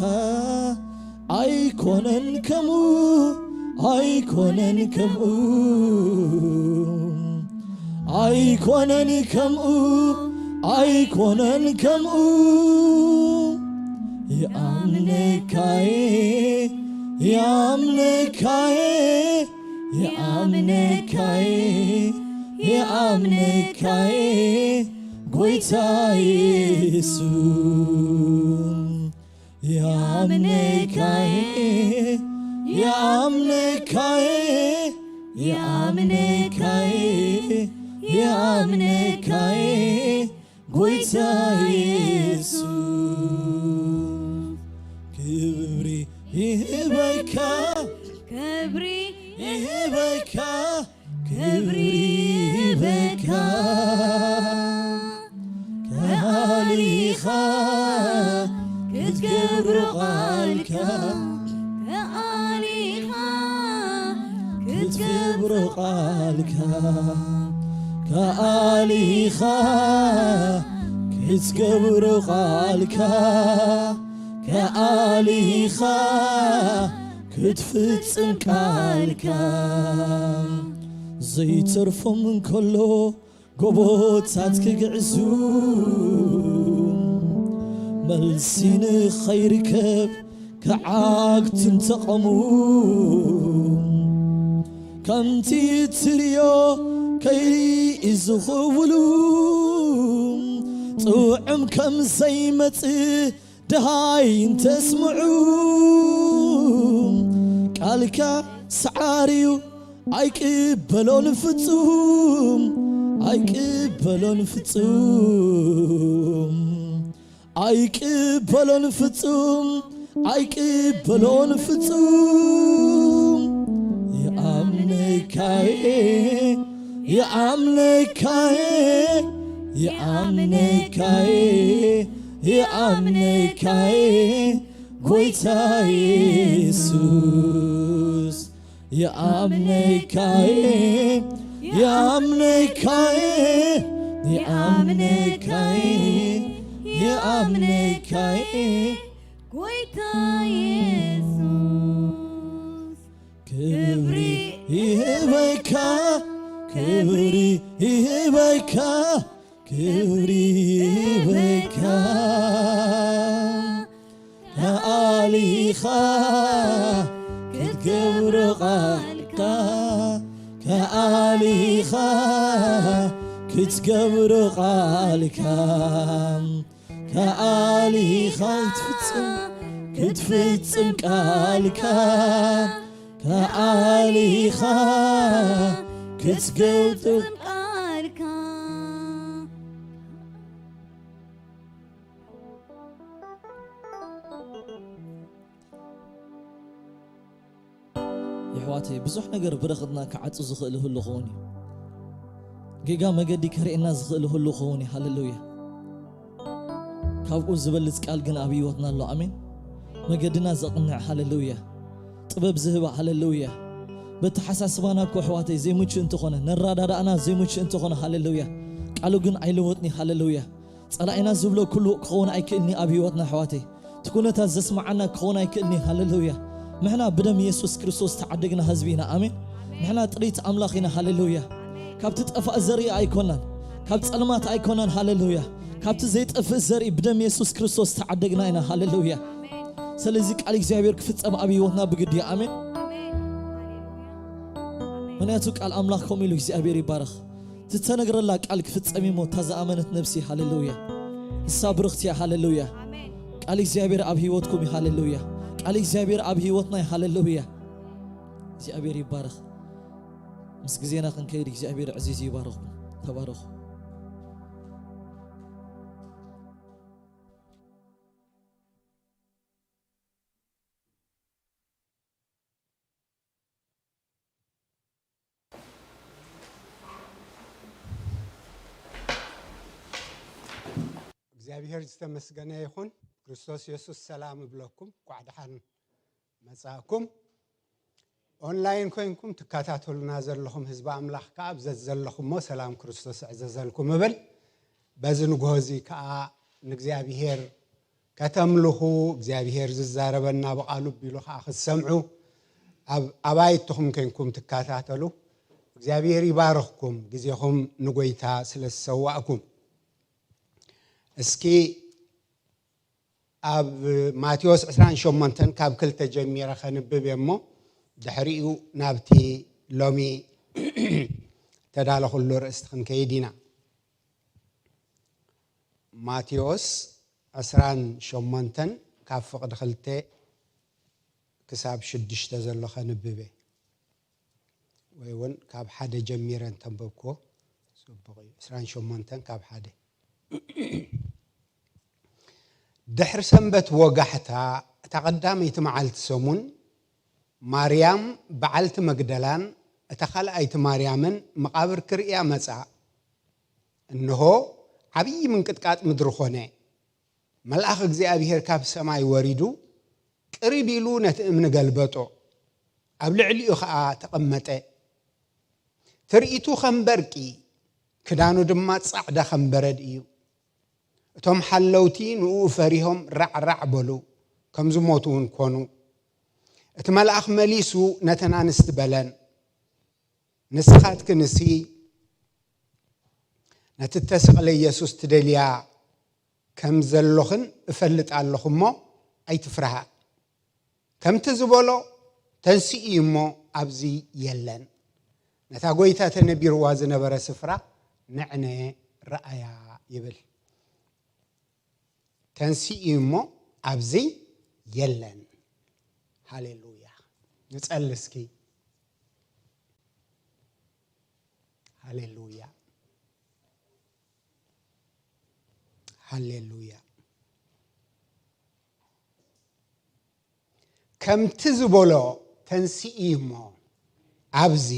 ኣይኮነን ከምኡ፣ ኣይኮነን ከምኡ፣ ኣይኮነን ከምኡ፣ ኣይኮነን ከምኡ። የኣምነካየ፣ የኣምነካየ፣ የኣምነካየ፣ የኣምነካየ፣ ጎይታ የሱስ። የኣምነካየ፣ የኣምነካየ፣ የኣምነካየ፣ የኣምነካየ፣ ጎይታ የሱስ። ክብሪ ይህበካ፣ ክብሪ ይህበካ፣ ክብሪ ይህበካ። ከኣሊኻ ክትገብሮ ቃልካ፣ ከኣሊኻ ክትገብሮ ቃልካ፣ ከኣሊኻ ክትገብሮ ቃልካ፣ ከኣሊኻ ክትፍጽም ቃልካ። ዘይተርፎም እንከሎ ጎቦታት ክግዕዙ፣ መልሲ ንኸይርከብ ክዓግቱ እንተቐሙ፣ ከምቲ ትርእዮ ከይርኢ ዝኽውሉ፣ ጥዑም ከም ዘይመጽእ ደሃይ እንተስምዑ፣ ቃልካ ሰዓርዩ ኣይቅበሎን ፍጹም፣ ኣይቅበሎን ፍጹም፣ ኣይቅበሎን ፍጹም፣ ኣይቅበሎን ፍጹም። ይኣምነካየ፣ ይኣምነካየ፣ ይኣምነካየ፣ ይኣምነካየ ጎይታ የሱስ። ይኣምነካየ፣ ይኣምነካየ፣ ይኣምነካየ፣ ይኣምነካየ ጎይታ የሱስ። ክብሪ ይህበካ፣ ክብሪ ይህበካ፣ ክብሪ ይህበካ። ከኣሊኻ ክትገብሮ ቃልካ፣ ከኣሊኻ ክትገብሮ ቃልካ፣ ከኣሊኻ ክትፍጽም፣ ክትፍጽም ቃልካ፣ ከኣሊኻ ክትገብር ቃልካ። የሕዋተይ፣ ብዙሕ ነገር ብረኽትና ክዓጹ ዝኽእል ህሉ ክኸውን እዩ። ጌጋ መገዲ ከርእየና ዝኽእል ህሉ ክኸውን እዩ። ሃሌሉያ። ካብኡ ዝበልጽ ቃል ግን ኣብ ህይወትና ኣሎ። ኣሜን። መገድና ዘቕንዕ፣ ሃሌሉያ። ጥበብ ዝህባ፣ ሃሌሉያ። በተሓሳስባና እኮ፣ ኣሕዋተይ፣ ዘይምቹእ እንተኾነ፣ ነረዳዳእና ዘይምቹእ እንተኾነ፣ ሃሌሉያ፣ ቃሉ ግን ኣይልወጥን እዩ። ሃሌሉያ። ጸላኢና ዝብሎ ኩሉ ክኸውን ኣይክእልን እዩ ኣብ ህይወትና፣ ኣሕዋተይ። እቲ ኩነታት ዘስምዓና ክኸውን ኣይክእልን እዩ። ሃሌሉያ። ንሕና ብደም የሱስ ክርስቶስ ተዓደግና ህዝቢ ኢና። ኣሜን። ንሕና ጥሪት ኣምላኽ ኢና። ሃሌሉያ። ካብቲ ጠፋእ ዘርኢ ኣይኮናን፣ ካብ ጸልማት ኣይኮናን። ሃሌሉያ። ካብቲ ዘይጠፍእ ዘርኢ ብደም የሱስ ክርስቶስ ተዓደግና ኢና። ሃሌሉያ። ስለዚ ቃል እግዚኣብሔር ክፍጸም ኣብ ህይወትና ብግዲ እዩ። ኣሜን። ምክንያቱ ቃል ኣምላኽ ከምኡ ኢሉ እግዚኣብሔር ይባረኽ። ዝተነግረላ ቃል ክፍጸም እዩ እሞ እታ ዝኣመነት ነብሲ፣ ሃሌሉያ፣ ንሳ ብርኽቲ እያ። ሃሌሉያ። ቃል እግዚኣብሔር ኣብ ህይወትኩም እዩ። ሃሌሉያ። ቃል እግዚኣብሔር ኣብ ህይወትና እዩ። ሃሌሉያ። እግዚኣብሔር ይባረኽ። ምስ ግዜና ክንከይድ እግዚኣብሔር ዕዚዙ ይባረኽኩም። ተባረኹ። እግዚኣብሔር ዝተመስገነ ይኹን። ክርስቶስ የሱስ ሰላም እብለኩም። ኳዕ ደሓን መጻእኩም። ኦንላይን ኮይንኩም ትከታተሉና ዘለኹም ህዝቢ ኣምላኽ ከኣ ኣብ ዘዘለኹሞ ሰላም ክርስቶስ እዕዘዘልኩም እብል። በዚ ንግሆ እዚ ከኣ ንእግዚኣብሔር ከተምልኹ፣ እግዚኣብሔር ዝዛረበና ብቓሉ ቢሉ ከኣ ክትሰምዑ፣ ኣብ ኣባይትኹም ኮይንኩም ትከታተሉ። እግዚኣብሔር ይባርኽኩም፣ ግዜኹም ንጎይታ ስለ ዝሰዋእኩም። እስኪ ኣብ ማቴዎስ ዕስራን ሸሞንተን ካብ ክልተ ጀሚረ ከንብብ እየ እሞ፣ ድሕሪኡ ናብቲ ሎሚ ተዳለኹሉ ርእስቲ ክንከይድ ኢና። ማቴዎስ ዕስራን ሸሞንተን ካብ ፍቕዲ ክልተ ክሳብ ሽዱሽተ ዘሎ ከንብብ እየ። ወይ እውን ካብ ሓደ ጀሚረ እንተንበብክዎ ጽቡቕ እዩ። ዕስራን ሸሞንተን ካብ ሓደ። ድሕሪ ሰንበት ወጋሕታ፣ እታ ቀዳመይቲ መዓልቲ ሰሙን፣ ማርያም በዓልቲ መግደላን እታ ካልኣይቲ ማርያምን መቓብር ክርእያ መጻ። እንሆ፣ ዓብዪ ምንቅጥቃጥ ምድሪ ኾነ። መልኣኽ እግዚኣብሔር ካብ ሰማይ ወሪዱ፣ ቅርብ ኢሉ ነቲ እምኒ ገልበጦ፣ ኣብ ልዕሊኡ ኸኣ ተቐመጠ። ትርኢቱ ከም በርቂ፣ ክዳኑ ድማ ጻዕዳ ከም በረድ እዩ። እቶም ሓለውቲ ንእኡ ፈሪሆም ራዕራዕ በሉ፣ ከም ዝሞቱ እውን ኮኑ። እቲ መልኣኽ መሊሱ ነተን ኣንስቲ በለን፣ ንስኻትክንሲ ነቲ እተሰቕለ ኢየሱስ ትደልያ ከም ዘሎኽን እፈልጥ ኣለኹ እሞ፣ ኣይትፍርሃ። ከምቲ ዝበሎ ተንሲኡ እዩ እሞ፣ ኣብዚ የለን። ነታ ጎይታ ተነቢርዋ ዝነበረ ስፍራ ንዕነ ረኣያ ይብል። ተንሲኡ እሞ ኣብዚ የለን። ሃሌሉያ። ንጸሊ እስኪ። ሃሌሉያ። ሃሌሉያ። ከምቲ ዝበሎ ተንሲኡ እሞ ኣብዚ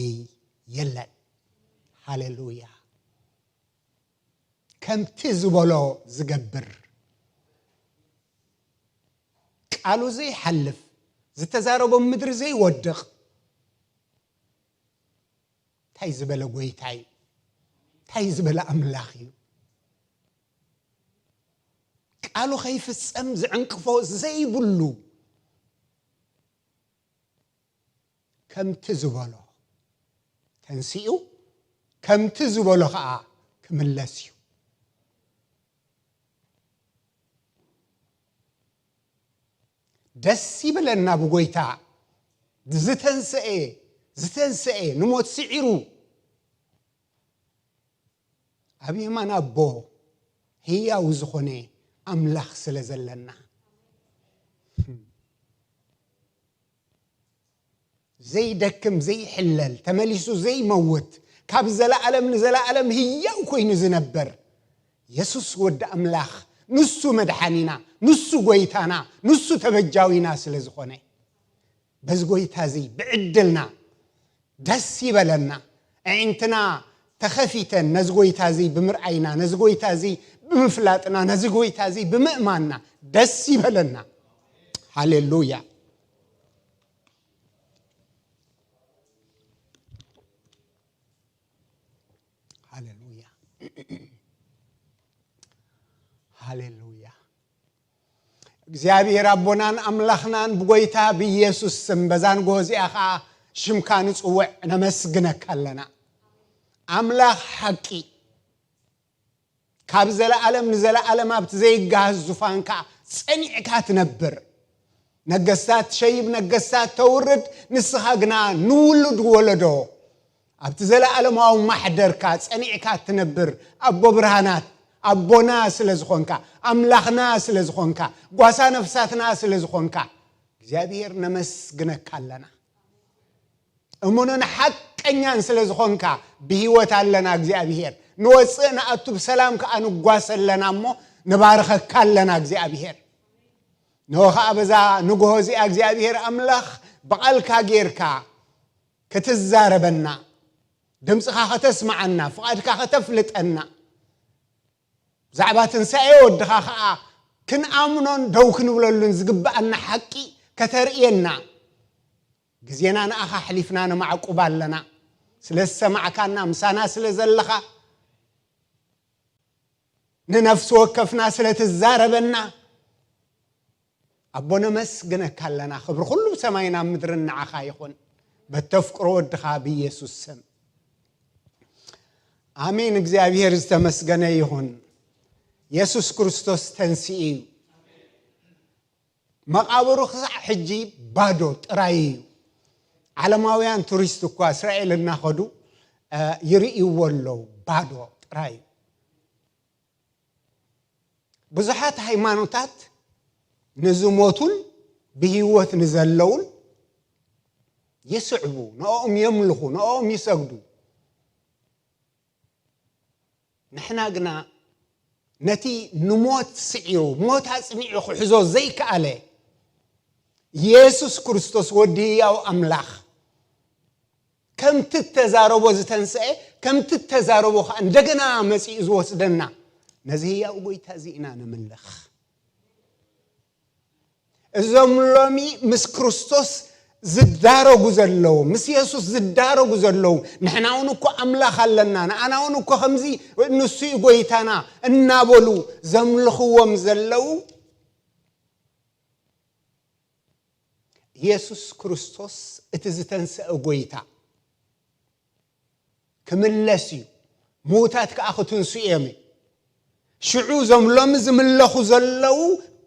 የለን። ሃሌሉያ። ከምቲ ዝበሎ ዝገብር፣ ቃሉ ዘይሓልፍ፣ ዝተዛረቦ ምድሪ ዘይወድቕ፣ እንታይ ዝበለ ጎይታ እዩ? እንታይ ዝበለ ኣምላኽ እዩ? ቃሉ ከይፍጸም ዝዕንቅፎ ዘይብሉ፣ ከምቲ ዝበሎ ተንሲኡ፣ ከምቲ ዝበሎ ኸኣ ክምለስ እዩ። ደስ ይበለና ብጎይታ። ዝተንሰኤ፣ ዝተንሰኤ፣ ንሞት ስዒሩ ኣብ የማን ኣቦ ህያው ዝኾነ ኣምላኽ ስለ ዘለና። ዘይደክም፣ ዘይሕለል፣ ተመሊሱ ዘይመውት፣ ካብ ዘለኣለም ንዘለኣለም ህያው ኮይኑ ዝነበር የሱስ ወዲ ኣምላኽ፣ ንሱ መድሓኒና፣ ንሱ ጎይታና፣ ንሱ ተበጃዊና ስለ ዝኾነ፣ በዚ ጎይታ እዚ ብዕድልና ደስ ይበለና። ኣዒንትና ተኸፊተን ነዚ ጎይታ እዚ ብምርኣይና፣ ነዚ ጎይታ እዚ ብምፍላጥና፣ ነዚ ጎይታ እዚ ብምእማንና ደስ ይበለና። ሃሌሉያ። ሃሌሉያ። ሃሌሉያ። እግዚኣብሔር ኣቦናን ኣምላኽናን ብጎይታ ብኢየሱስ ስም በዛ ንግሆ እዚኣ ኸዓ ሽምካ ንጽውዕ፣ ነመስግነካ ኣለና። ኣምላኽ ሓቂ፣ ካብ ዘለኣለም ንዘለኣለም ኣብቲ ዘይገሃስ ዙፋንካ ጸኒዕካ ትነብር። ነገስታት ትሸይብ፣ ነገስታት ተውርድ፣ ንስኻ ግና ንውሉድ ወለዶ ኣብቲ ዘለኣለማዊ ማሕደርካ ጸኒዕካ እትነብር ኣቦ ብርሃናት፣ ኣቦና ስለ ዝኾንካ፣ ኣምላኽና ስለ ዝኾንካ፣ ጓሳ ነፍሳትና ስለ ዝኾንካ፣ እግዚኣብሔር ነመስግነካ ኣለና። እሙንን ሓቀኛን ስለ ዝኾንካ ብህይወት ኣለና እግዚኣብሔር። ንወፅእ ንኣቱ ብሰላም ከኣ ንጓስ ኣለና እሞ ንባርኸካ ኣለና እግዚኣብሔር። ንሆ ኸኣ በዛ ንግሆ እዚኣ እግዚኣብሔር ኣምላኽ ብቓልካ ጌርካ ክትዛረበና፣ ድምፅኻ ከተስምዓና፣ ፍቓድካ ከተፍልጠና፣ ብዛዕባ ትንሳኤ ወድኻ ኸኣ ክንኣምኖን ደው ክንብለሉን ዝግብኣና ሓቂ ከተርእየና ግዜና ንኣኻ ኣሕሊፍና ነማዕቁብ ኣለና። ስለ ዝሰማዕካና፣ ምሳና ስለ ዘለኻ፣ ንነፍሲ ወከፍና ስለ ትዛረበና፣ ኣቦ ነመስግነካ ኣለና። ክብሪ ኩሉ ብሰማይን ኣብ ምድርን ንዓኻ ይኹን። በተፍቅሮ ወድኻ ብኢየሱስ ስም። ኣሜን። እግዚኣብሔር ዝተመስገነ ይኹን። የሱስ ክርስቶስ ተንሲኡ እዩ። መቓብሩ ክሳዕ ሕጂ ባዶ ጥራይ እዩ። ዓለማውያን ቱሪስት እኳ እስራኤል እናኸዱ፣ እ፣ ይርእይዎ ኣለዉ። ባዶ ጥራይ እዩ። ብዙሓት ሃይማኖታት ንዝሞቱን ብህይወት ንዘለዉን ይስዕቡ፣ ንኦም የምልኹ፣ ንኦም ይሰግዱ። ንሕና ግና ነቲ ንሞት ስዒሩ፣ ሞት ኣጽኒዑ ክሕዞ ዘይከኣለ የሱስ ክርስቶስ ወዲ ህያው ኣምላኽ፣ ከምቲ እተዛረቦ ዝተንስአ፣ ከምቲ እተዛረቦ ኸኣ እንደገና መጺኡ ዝወስደና፣ ነዚ ህያው ጐይታ እዚ ኢና ነምልኽ። እዞም ሎሚ ምስ ክርስቶስ ዝዳረጉ ዘለዉ፣ ምስ የሱስ ዝዳረጉ ዘለዉ፣ ንሕና እውን እኮ ኣምላኽ ኣለና፣ ንኣና እውን እኮ ከምዚ ንሱ እዩ ጐይታና እናበሉ ዘምልኽዎም ዘለዉ፣ የሱስ ክርስቶስ እቲ ዝተንስአ ጐይታ ክምለስ እዩ፣ ምዉታት ከኣ ክትንስኡ እዮም። ሽዑ እዞም ሎሚ ዝምለኹ ዘለዉ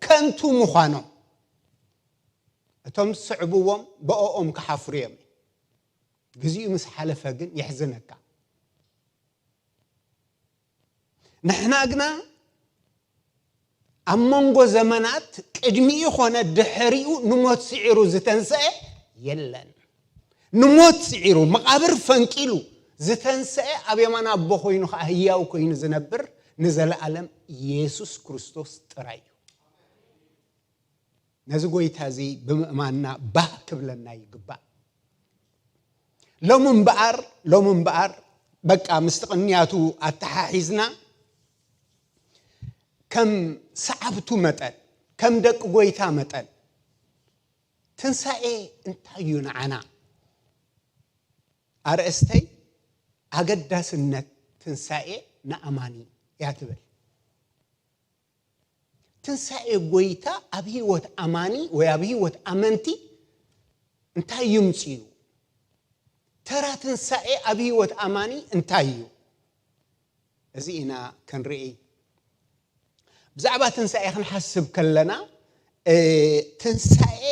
ከንቱ ምዃኖም፣ እቶም ዝስዕብዎም ብእኦም ክሓፍሩ እዮም። ግዜኡ ምስ ሓለፈ ግን የሕዝነካ። ንሕና ግና ኣብ መንጎ ዘመናት ቅድሚኡ ኾነ ድሕሪኡ ንሞት ስዒሩ ዝተንሰአ የለን። ንሞት ስዒሩ፣ መቓብር ፈንቂሉ ዝተንሰአ፣ ኣብ የማን ኣቦ ኮይኑ ኸዓ ህያው ኮይኑ ዝነብር ንዘለኣለም ኢየሱስ ክርስቶስ ጥራይ እዩ። ነዚ ጎይታ እዚ ብምእማንና ባህ ክብለና ይግባእ። ሎሚ እምበኣር፣ ሎሚ እምበኣር በቃ ምስቲ ቅንያቱ ኣተሓሒዝና ከም ሰዓብቱ መጠን፣ ከም ደቂ ጎይታ መጠን፣ ትንሳኤ እንታይ እዩ ንዓና? ኣርእስተይ ኣገዳስነት ትንሳኤ ንኣማኒ እያ ትብል። ትንሳኤ ጎይታ ኣብ ህይወት ኣማኒ ወይ ኣብ ህይወት ኣመንቲ እንታይ ይምጽእ እዩ? ተራ ትንሳኤ ኣብ ህይወት ኣማኒ እንታይ እዩ? እዚ ኢና ክንርኢ። ብዛዕባ ትንሳኤ ክንሓስብ ከለና፣ እ፣ ትንሳኤ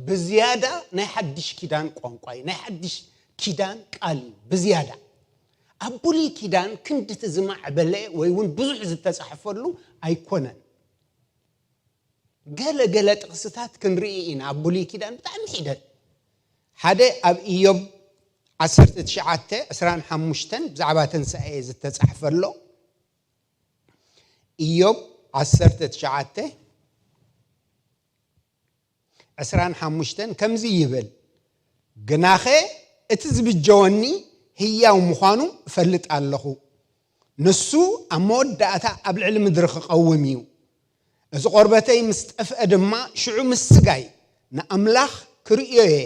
ብዝያዳ ናይ ሓድሽ ኪዳን ቋንቋ እዩ፣ ናይ ሓድሽ ኪዳን ቃል እዩ። ብዝያዳ ኣብ ብሉይ ኪዳን ክንድቲ ዝማዕበለ ወይ እውን ብዙሕ ዝተጻሕፈሉ ኣይኮነን። ገለ ገለ ጥቕስታት ክንርኢ ኢና። ኣብ ብሉይ ኪዳን ብጣዕሚ ሒደት፣ ሓደ ኣብ ኢዮብ ዓሰርተ ትሽዓተ ዕስራን ሓሙሽተን ብዛዕባ ትንሳኤ ዝተጻሕፈ ኣሎ። ኢዮብ ዓሰርተ ትሽዓተ ዕስራን ሓሙሽተን ከምዚ ይብል፣ "ግናኸ እቲ ዝብጀወኒ ህያው ምዃኑ እፈልጥ ኣለኹ፣ ንሱ ኣብ መወዳእታ ኣብ ልዕሊ ምድሪ ክቐውም እዩ። እዚ ቖርበተይ ምስ ጠፍአ ድማ፣ ሽዑ ምስ ስጋይ ንኣምላኽ ክርእዮ እየ።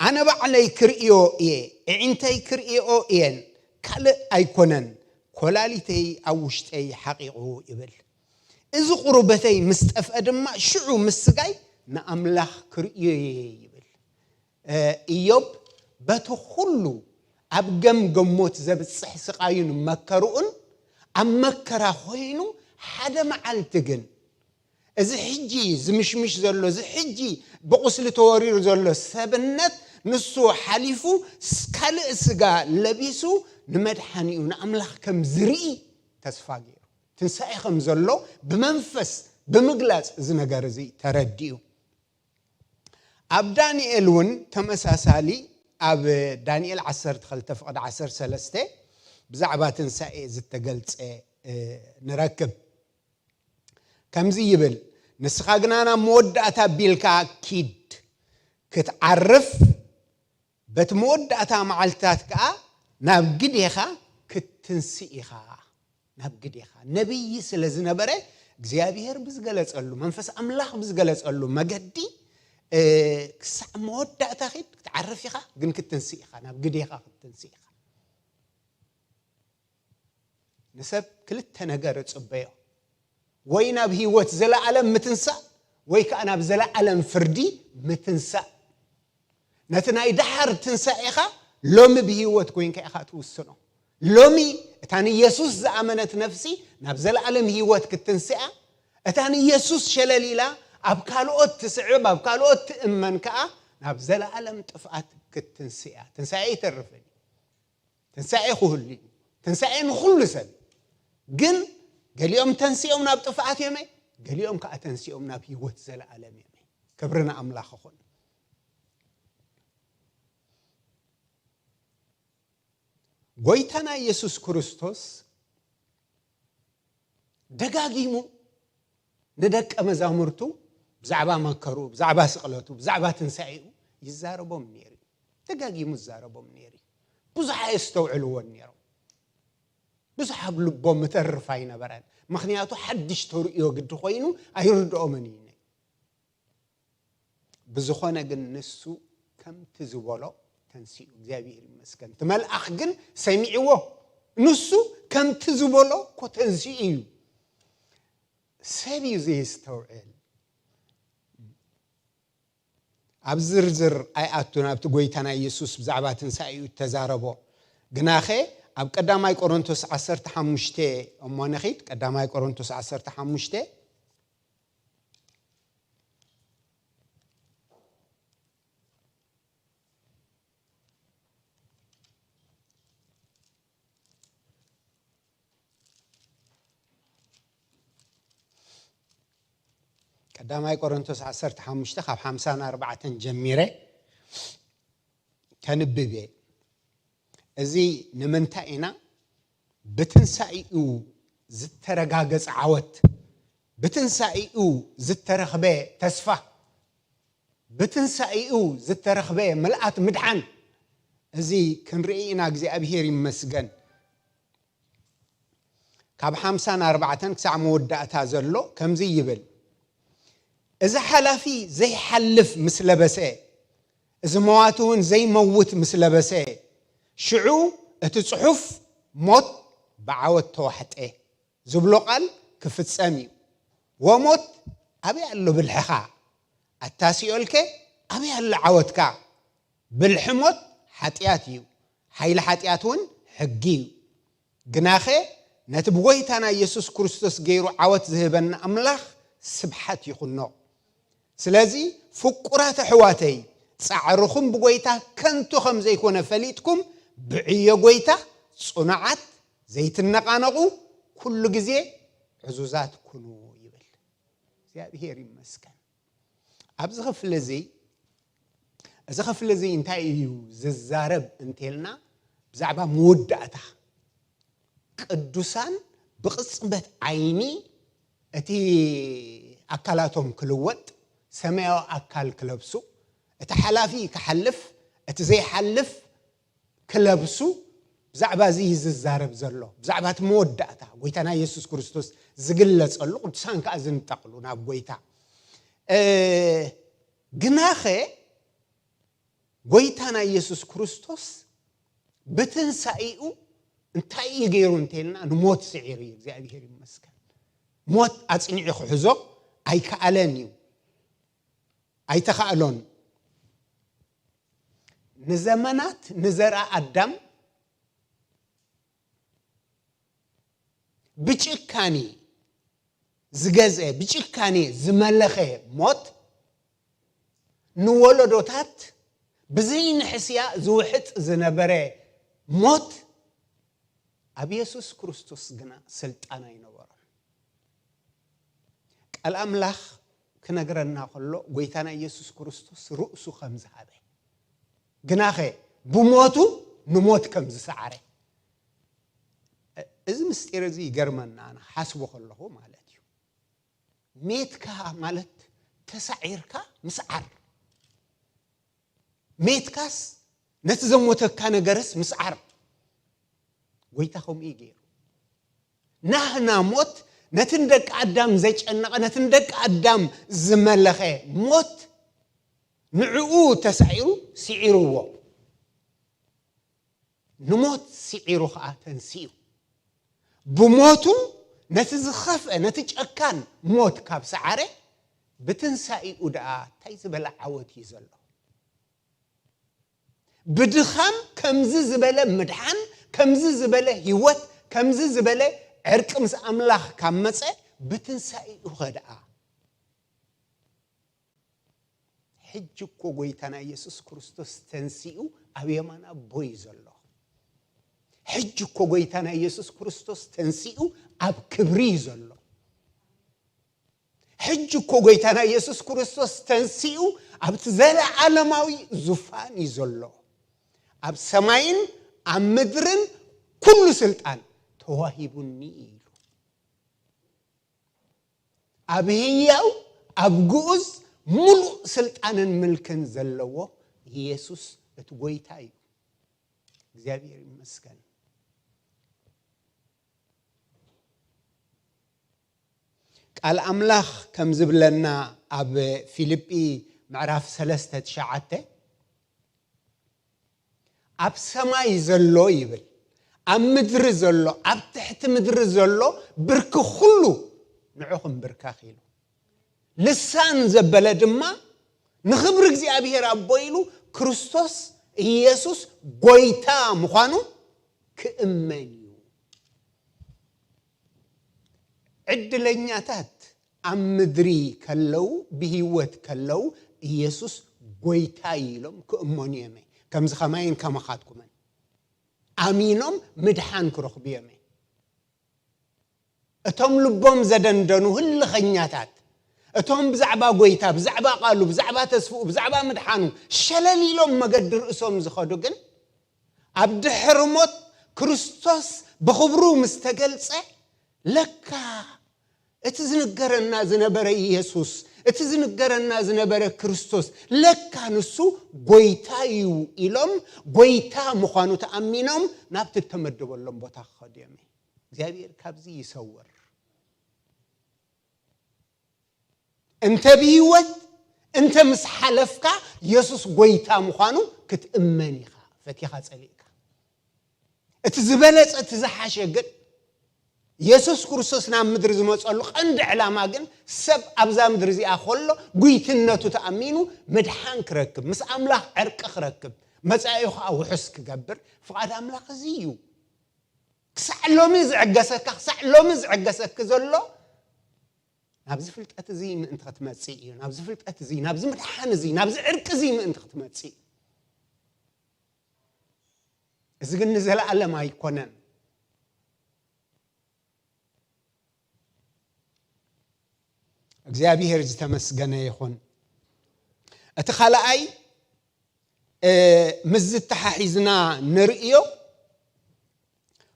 ኣነ ባዕለይ ክርእዮ እየ፣ ኣዒንተይ ክርእይኦ እየን፣ ካልእ ኣይኮነን፣ ኮላሊተይ ኣብ ውሽጠይ ሓቒቑ" ይብል። "እዚ ቁርበተይ ምስ ጠፍአ ድማ፣ ሽዑ ምስ ስጋይ ንኣምላኽ ክርእዮ እየ" ይብል። እ፣ ኢዮብ በቲ ኹሉ ኣብ ገምገም ሞት ዘብጽሕ ስቓዩን መከርኡን፣ ኣብ መከራ ኮይኑ፣ ሓደ መዓልቲ ግን እዚ ሕጂ ዝምሽምሽ ዘሎ፣ እዚ ሕጂ ብቑስሊ ተወሪሩ ዘሎ ሰብነት ንሱ ሓሊፉ ስ-፣ ካልእ ስጋ ለቢሱ ንመድሓኒኡ ንኣምላኽ ከም ዝርኢ ተስፋ ገይሩ፣ ትንሳኤ ከም ዘሎ ብመንፈስ ብምግላጽ እዚ ነገር እዚ ተረዲኡ። ኣብ ዳንኤል እውን ተመሳሳሊ፣ ኣብ ዳንኤል ዓሰርተ ክልተ ፍቕዲ ዓሰርተ ሰለስተ ብዛዕባ ትንሳኤ ዝተገልጸ፣ እ፣ ንረክብ። ከምዚ ይብል፣ "ንስኻ ግና ናብ መወዳእታ ቢልካ ኪድ፣ ክትዓርፍ፣ በቲ መወዳእታ መዓልትታት ከኣ ናብ ግዴኻ ክትትንስእ ኢኻ።" ናብ ግዴኻ። ነቢይ ስለ ዝነበረ፣ እግዚኣብሔር ብዝገለጸሉ፣ መንፈስ ኣምላኽ ብዝገለጸሉ መገዲ፣ እ፣ ክሳዕ መወዳእታ ኺድ፣ ክትዓርፍ ኢኻ፣ ግን ክትትንስእ ኢኻ፣ ናብ ግዴኻ ክትትንስእ ኢኻ። ንሰብ ክልተ ነገር እጽበዮ። ወይ ናብ ህይወት ዘለኣለም ምትንሳእ፣ ወይ ከኣ ናብ ዘለኣለም ፍርዲ ምትንሳእ። ነቲ ናይ ደሓር ትንሳኤኻ ሎሚ ብህይወት ኮይንካ ኢኻ ትውስኖ። ሎሚ እታ ንየሱስ ዝኣመነት ነፍሲ ናብ ዘለኣለም ህይወት ክትትንስኣ፣ እታ ንየሱስ ሸለል ኢላ ኣብ ካልኦት ትስዕብ፣ ኣብ ካልኦት ትእመን ከኣ ናብ ዘለኣለም ጥፍኣት ክትትንስኣ። ትንሳኤ ይተርፍን እዩ። ትንሳኤ ክህሉ እዩ። ትንሳኤ ንኹሉ ሰብ እዩ። ግን ገሊኦም ተንሲኦም ናብ ጥፍኣት እዮም፣ ገሊኦም ከኣ ተንሲኦም ናብ ህይወት ዘለኣለም እዮም። ክብሪ ንኣምላኽ ይኹን። ጎይታና ኢየሱስ ክርስቶስ ደጋጊሙ ንደቀ መዛሙርቱ ብዛዕባ መከሩ፣ ብዛዕባ ስቕለቱ፣ ብዛዕባ ትንሳኤኡ ይዛረቦም ነይሩ እዩ። ደጋጊሙ ይዛረቦም ነይሩ እዩ። ብዙሕ ኣየስተውዕልዎን ነይሮም። ብዙሕ ኣብ ልቦም እተርፍ ኣይነበረን። ምኽንያቱ ሓድሽ ተርእዮ ግዲ ኮይኑ ኣይርድኦምን እዩ ነይሩ። ብዝኾነ ግን ንሱ ከምቲ ዝበሎ ተንሲኡ፣ እግዚኣብሔር ይመስገን። እቲ መልኣኽ ግን ሰሚዕዎ። ንሱ ከምቲ ዝበሎ እኮ ተንሲኡ እዩ። ሰብ እዩ ዘየስተውዕል። ኣብ ዝርዝር ኣይኣቱን፣ ኣብቲ ጎይታና ኢየሱስ ብዛዕባ ትንሳኤኡ እተዛረቦ። ግናኸ ኣብ ቀዳማይ ቆሮንቶስ ዓሰርተ ሓሙሽተ እሞ ንኺድ፣ ቀዳማይ ቆሮንቶስ ዓሰርተ ሓሙሽተ። ቀዳማይ ቆሮንቶስ ዓሰርተ ሓሙሽተ ካብ ሓምሳ ንኣርባዕተን ጀሚረ ከንብብ እየ። እዚ ንምንታይ ኢና ብትንሳኤኡ ዝተረጋገጸ ዓወት፣ ብትንሳኤኡ ዝተረኽበ ተስፋ፣ ብትንሳኤኡ ዝተረኽበ ምልኣት ምድሓን፣ እዚ ክንርኢ ኢና። እግዚኣብሔር ይመስገን። ካብ ሓምሳ ንኣርባዕተን ክሳዕ መወዳእታ ዘሎ ከምዚ ይብል፣ እዚ ሓላፊ ዘይሓልፍ ምስ ለበሰ፣ እዚ መዋቲ እውን ዘይመውት ምስ ለበሰ፣ ሽዑ እቲ ጽሑፍ ሞት ብዓወት ተዋሕጠ ዝብሎ ቃል ክፍጸም እዩ። ወሞት ኣበይ ኣሎ ብልሕኻ? ኣታ ሲኦልከ ኣበይ ኣሎ ዓወትካ? ብልሒ ሞት ሓጢኣት እዩ፣ ሓይሊ ሓጢኣት እውን ሕጊ እዩ። ግናኸ ነቲ ብጎይታና ኢየሱስ ክርስቶስ ገይሩ ዓወት ዝህበና ኣምላኽ ስብሓት ይኹኖ። ስለዚ ፍቁራት ኣሕዋተይ፣ ጻዕርኹም ብጎይታ ከንቱ ከም ዘይኮነ ፈሊጥኩም፣ ብዕዮ ጎይታ ጽኑዓት፣ ዘይትነቓነቑ፣ ኩሉ ግዜ ዕዙዛት ኩኑ ይብል። እግዚኣብሔር ይመስገን። ኣብዚ ክፍሊ እዚ፣ እዚ ክፍሊ እዚ እንታይ እዩ ዝዛረብ እንተልና፣ ብዛዕባ መወዳእታ ቅዱሳን ብቕጽበት ዓይኒ እቲ ኣካላቶም ክልወጥ፣ ሰማያዊ ኣካል ክለብሱ፣ እቲ ሓላፊ ክሓልፍ፣ እቲ ዘይሓልፍ ክለብሱ፣ ብዛዕባ እዚ እዩ ዝዛረብ ዘሎ። ብዛዕባ እቲ መወዳእታ ጎይታና የሱስ ክርስቶስ ዝግለጸሉ፣ ቅዱሳን ከኣ ዝንጠቕሉ ናብ ጎይታ። እ፣ ግናኸ ጎይታና የሱስ ክርስቶስ ብትንሳኤኡ እንታይ እዩ ገይሩ እንተልና፣ ንሞት ስዒሩ እዩ። እግዚኣብሔር ይመስገን። ሞት ኣጽኒዑ ክሕዞ ኣይከኣለን እዩ። ኣይተኻእሎን። ንዘመናት ንዘርኣ ኣዳም ብጭካኔ ዝገዝአ፣ ብጭካኔ ዝመለኸ ሞት፣ ንወለዶታት ብዘይንሕስያ ዝውሕጥ ዝነበረ ሞት፣ ኣብ የሱስ ክርስቶስ ግና ስልጣን ኣይነበሮን። ቃል ኣምላኽ ክነግረና ከሎ፣ ጎይታና የሱስ ክርስቶስ ርእሱ ከም ዝሃበ፣ ግናኸ ብሞቱ ንሞት ከም ዝሰዓረ። እዚ ምስጢር እዚ ይገርመና፣ ኣነ ክሓስቦ ከለኹ ማለት እዩ። ሜትካ ማለት ተሳዒርካ ምስዓር። ሜትካስ ነቲ ዘሞተካ ነገርስ ምስዓር። ጎይታ ከምኡ እዩ ገይሩ። ናህና ሞት፣ ነቲ ንደቂ ኣዳም ዘጨነቐ፣ ነቲ ንደቂ ኣዳም ዝመለኸ ሞት፣ ንዕኡ ተሳዒሩ ስዒርዎ። ንሞት ስዒሩ ኸኣ ተንሲኡ። ብሞቱ ነቲ ዝኸፍአ፣ ነቲ ጨካን ሞት ካብ ሰዓረ፣ ብትንሳኤኡ ደኣ እንታይ ዝበለ ዓወት እዩ ዘሎ? ብድኻም ከምዚ ዝበለ ምድሓን፣ ከምዚ ዝበለ ህይወት፣ ከምዚ ዝበለ ዕርቂ ምስ ኣምላኽ ካብ መጸ፣ ብትንሳኤኡ ኸ ደኣ? ሕጂ እኮ ጎይታና ኢየሱስ ክርስቶስ ተንሲኡ ኣብ የማን ኣቦ እዩ ዘሎ። ሕጂ እኮ ጎይታና ኢየሱስ ክርስቶስ ተንሲኡ ኣብ ክብሪ እዩ ዘሎ። ሕጂ እኮ ጎይታና ኢየሱስ ክርስቶስ ተንሲኡ ኣብቲ ዘለዓለማዊ ዙፋን እዩ ዘሎ። ኣብ ሰማይን ኣብ ምድርን ኩሉ ስልጣን ተዋሂቡኒ እዩ ኢሉ። ኣብ ህያው፣ ኣብ ግኡዝ፣ ምሉእ ስልጣንን ምልክን ዘለዎ ኢየሱስ እቲ ጎይታ እዩ። እግዚኣብሔር ይመስገን። ቃል ኣምላኽ ከም ዝብለና ኣብ ፊልጲ ምዕራፍ ሰለስተ ትሽዓተ፣ ኣብ ሰማይ ዘሎ ይብል፣ ኣብ ምድሪ ዘሎ፣ ኣብ ትሕቲ ምድሪ ዘሎ ብርኪ ኩሉ ንዑ ክንብርከኽ ኢሉ። ልሳን ዘበለ ድማ ንኽብሪ እግዚኣብሔር ኣቦ ኢሉ ክርስቶስ ኢየሱስ ጎይታ ምዃኑ ክእመን እዩ። ዕድለኛታት ኣብ ምድሪ ከለዉ፣ ብህይወት ከለዉ፣ ኢየሱስ ጎይታ እዩ ኢሎም ክእመኑ እዮም። ከምዚ ከማይን ከማኻትኩምን ኣሚኖም ምድሓን ክረኽቡ እዮም። እቶም ልቦም ዘደንደኑ ህልኸኛታት፣ እቶም ብዛዕባ ጎይታ፣ ብዛዕባ ቃሉ፣ ብዛዕባ ተስፍኡ፣ ብዛዕባ ምድሓኑ ሸለል ኢሎም መገዲ ርእሶም ዝኸዱ ግን፣ ኣብ ድሕሪ ሞት ክርስቶስ ብኽብሩ ምስ ተገልጸ፣ ለካ እቲ ዝንገረና ዝነበረ ኢየሱስ፣ እቲ ዝንገረና ዝነበረ ክርስቶስ፣ ለካ ንሱ ጎይታ እዩ ኢሎም፣ ጎይታ ምዃኑ ተኣሚኖም ናብቲ እተመደበሎም ቦታ ክኸዱ እዮም። እግዚኣብሔር ካብዚ ይሰውር። እንተ ብህይወት እንተ ምስ ሓለፍካ፣ የሱስ ጎይታ ምዃኑ ክትእመን ኢኻ፣ ፈቲኻ ጸሊእካ። እቲ ዝበለጸ፣ እቲ ዝሓሸ ግን፣ የሱስ ክርስቶስ ናብ ምድሪ ዝመጸሉ ቀንዲ ዕላማ ግን፣ ሰብ ኣብዛ ምድሪ እዚኣ ከሎ፣ ጉይትነቱ ተኣሚኑ ምድሓን ክረክብ፣ ምስ ኣምላኽ ዕርቂ ክረክብ፣ መጻኢኡ ኸኣ ውሑስ ክገብር፣ ፍቓድ ኣምላኽ እዚ እዩ። ክሳዕ ሎሚ ዝዕገሰካ፣ ክሳዕ ሎሚ ዝዕገሰኪ ዘሎ፣ ናብዚ ፍልጠት እዚ ምእንቲ ክትመጽእ እዩ። ናብዚ ፍልጠት እዚ፣ ናብዚ ምድሓን እዚ፣ ናብዚ ዕርቂ እዚ ምእንቲ ክትመጽእ እዩ። እዚ ግን ንዘለኣለም ኣይኮነን። እግዚኣብሔር ዝተመስገነ ይኹን። እቲ ካልኣይ፣ እ፣ ምስ ዝተሓሒዝና ንርእዮ፣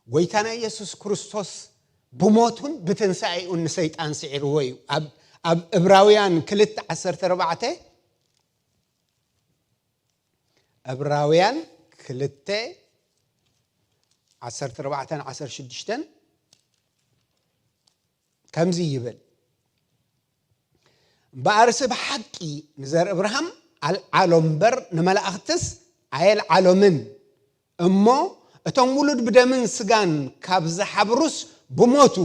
ጎይታና ኢየሱስ ክርስቶስ ብሞቱን ብትንሳኤኡን ንሰይጣን ስዒርዎ እዩ። ኣብ፣ ኣብ ዕብራውያን ክልተ ዓሰርተ ኣርባዕተ፣ ዕብራውያን ክልተ ዓሰርተ ኣርባዕተን ዓሰርተ ሽዱሽተን ከምዚ ይብል፣ እምበኣርሲ ብሓቂ ንዘር እብርሃም ኣልዓሎ እምበር፣ ንመላእኽትስ ኣየልዓሎምን። እሞ እቶም ውሉድ ብደምን ስጋን ካብ ዝሓብሩስ፣ ብሞቱ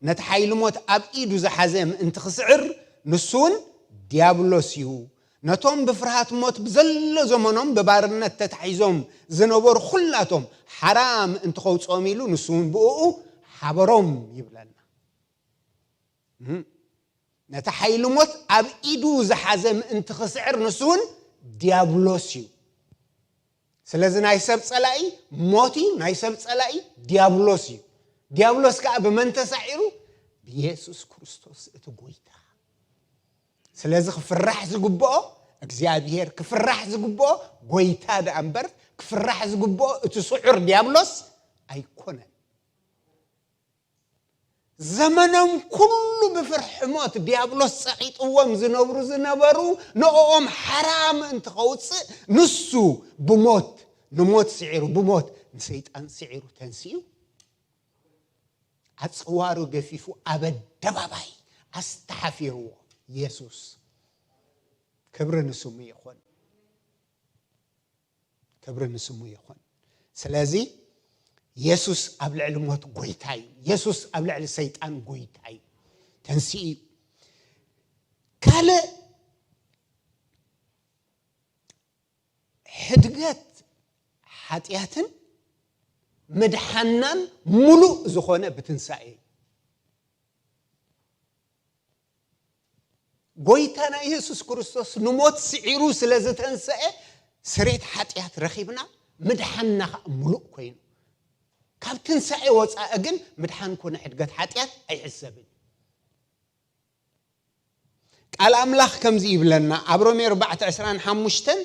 ነቲ ሓይሊ ሞት ኣብ ኢዱ ዝሓዘ ምእንቲ ክስዕር፣ ንሱ እውን ዲያብሎስ እዩ። ነቶም ብፍርሃት ሞት ብዘሎ ዘመኖም ብባርነት ተታሒዞም ዝነበሩ ኹላቶም ሓራ ምእንቲ ኸውፅኦም ኢሉ፣ ንሱ እውን ብእኡ ሓበሮም ይብለና። እም። ነቲ ሓይሊ ሞት ኣብ ኢዱ ዝሓዘ ምእንቲ ኽስዕር፣ ንሱ እውን ዲያብሎስ እዩ። ስለዚ ናይ ሰብ ጸላኢ ሞት እዩ፣ ናይ ሰብ ጸላኢ ዲያብሎስ እዩ። ዲያብሎስ ከኣ ብመን ተሳዒሩ? ብየሱስ ክርስቶስ እቲ ጎይታ። ስለዚ ክፍራሕ ዝግብኦ እግዚኣብሔር፣ ክፍራሕ ዝግብኦ ጎይታ ደኣ እምበር፣ ክፍራሕ ዝግብኦ እቲ ስዑር ዲያብሎስ ኣይኮነን። ዘመኖም ኩሉ ብፍርሒ ሞት ዲያብሎስ ጸቒጥዎም ዝነብሩ ዝነበሩ፣ ንዕኦም ሓራ ምእንቲ ኸውጽእ፣ ንሱ ብሞት፣ ንሞት ስዒሩ፣ ብሞት ንሰይጣን ስዒሩ ተንሲኡ፣ ኣጽዋሩ ገፊፉ ኣብ ኣደባባይ ኣስተሓፊርዎ የሱስ። ክብሪ ንስሙ ይኹን። ክብሪ ንስሙ ይኹን። ስለዚ የሱስ ኣብ ልዕሊ ሞት ጎይታ እዩ። የሱስ ኣብ ልዕሊ ሰይጣን ጎይታ እዩ። ተንሲኡ እዩ። ካልእ ሕድገት ሓጢኣትን ምድሓናን ሙሉእ ዝኾነ ብትንሳኤ እዩ። ጎይታና የሱስ ክርስቶስ ንሞት ስዒሩ ስለ ዝተንሰአ፣ ስሬት ሓጢኣት ረኺብና፣ ምድሓንና ኸኣ ሙሉእ ኮይኑ። ካብ ትንሳኤ ወጻኢ ግን ምድሓን ኮነ ሕድገት ሓጢኣት ኣይሕሰብን። ቃል ኣምላኽ ከምዚ ይብለና ኣብ ሮሜ ኣርባዕተ ዕስራን ሓሙሽተን፣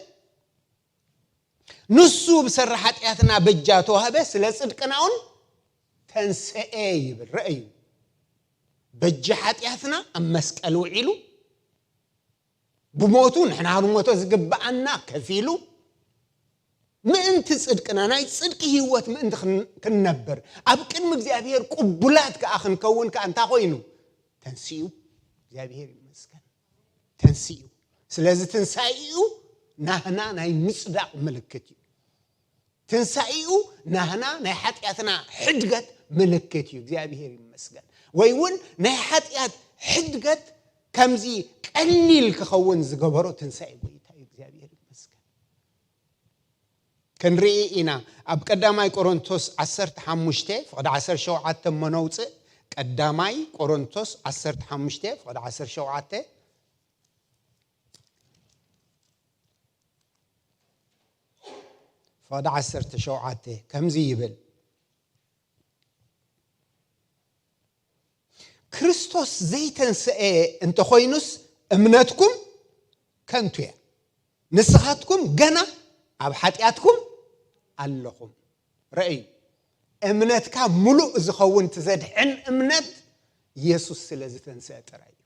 ንሱ ብሰሪ ሓጢኣትና በጃ ተዋህበ፣ ስለ ጽድቅና እውን ተንሰኤ ይብል። ረኣዩ፣ በጃ ሓጢኣትና ኣብ መስቀል ውዒሉ፣ ብሞቱ ንሕና ክንሞቶ ዝግብኣና ከፊሉ፣ ምእንቲ ጽድቅና፣ ናይ ጽድቂ ህይወት ምእንቲ ክን-፣ ክንነብር፣ ኣብ ቅድሚ እግዚኣብሔር ቅቡላት ከኣ ክንከውን ከኣ እንታይ ኮይኑ? ተንሲኡ። እግዚኣብሔር ይመስገን። ተንሲኡ። ስለዚ ትንሳኤኡ ናህና ናይ ምጽዳቕ ምልክት እዩ። ትንሳኤኡ ናህና ናይ ሓጢኣትና ሕድገት ምልክት እዩ። እግዚኣብሔር ይመስገን። ወይ እውን ናይ ሓጢኣት ሕድገት ከምዚ ቀሊል ክኸውን ዝገበሮ ትንሳኤ ጎይታ እዩ። እግዚኣብሔር ይመስገን። ክንርኢ ኢና። ኣብ ቀዳማይ ቆሮንቶስ ዓሰርተ ሓሙሽተ ፍቕዲ ዓሰርተ ሸውዓተ እሞ ነውፅእ። ቀዳማይ ቆሮንቶስ ዓሰርተ ሓሙሽተ ፍቕዲ ዓሰርተ ሸውዓተ፣ ፍቕዲ ዓሰርተ ሸውዓተ ከምዚ ይብል፣ ክርስቶስ ዘይተንስአ እንተኾይኑስ፣ እምነትኩም ከንቱ እያ፣ ንስኻትኩም ገና ኣብ ሓጢኣትኩም ኣለኹም። ረእዩ፣ እምነትካ ሙሉእ ዝኸውን፣ እቲ ዘድሕን እምነት፣ ኢየሱስ ስለ ዝተንስአ ጥራይ እዩ።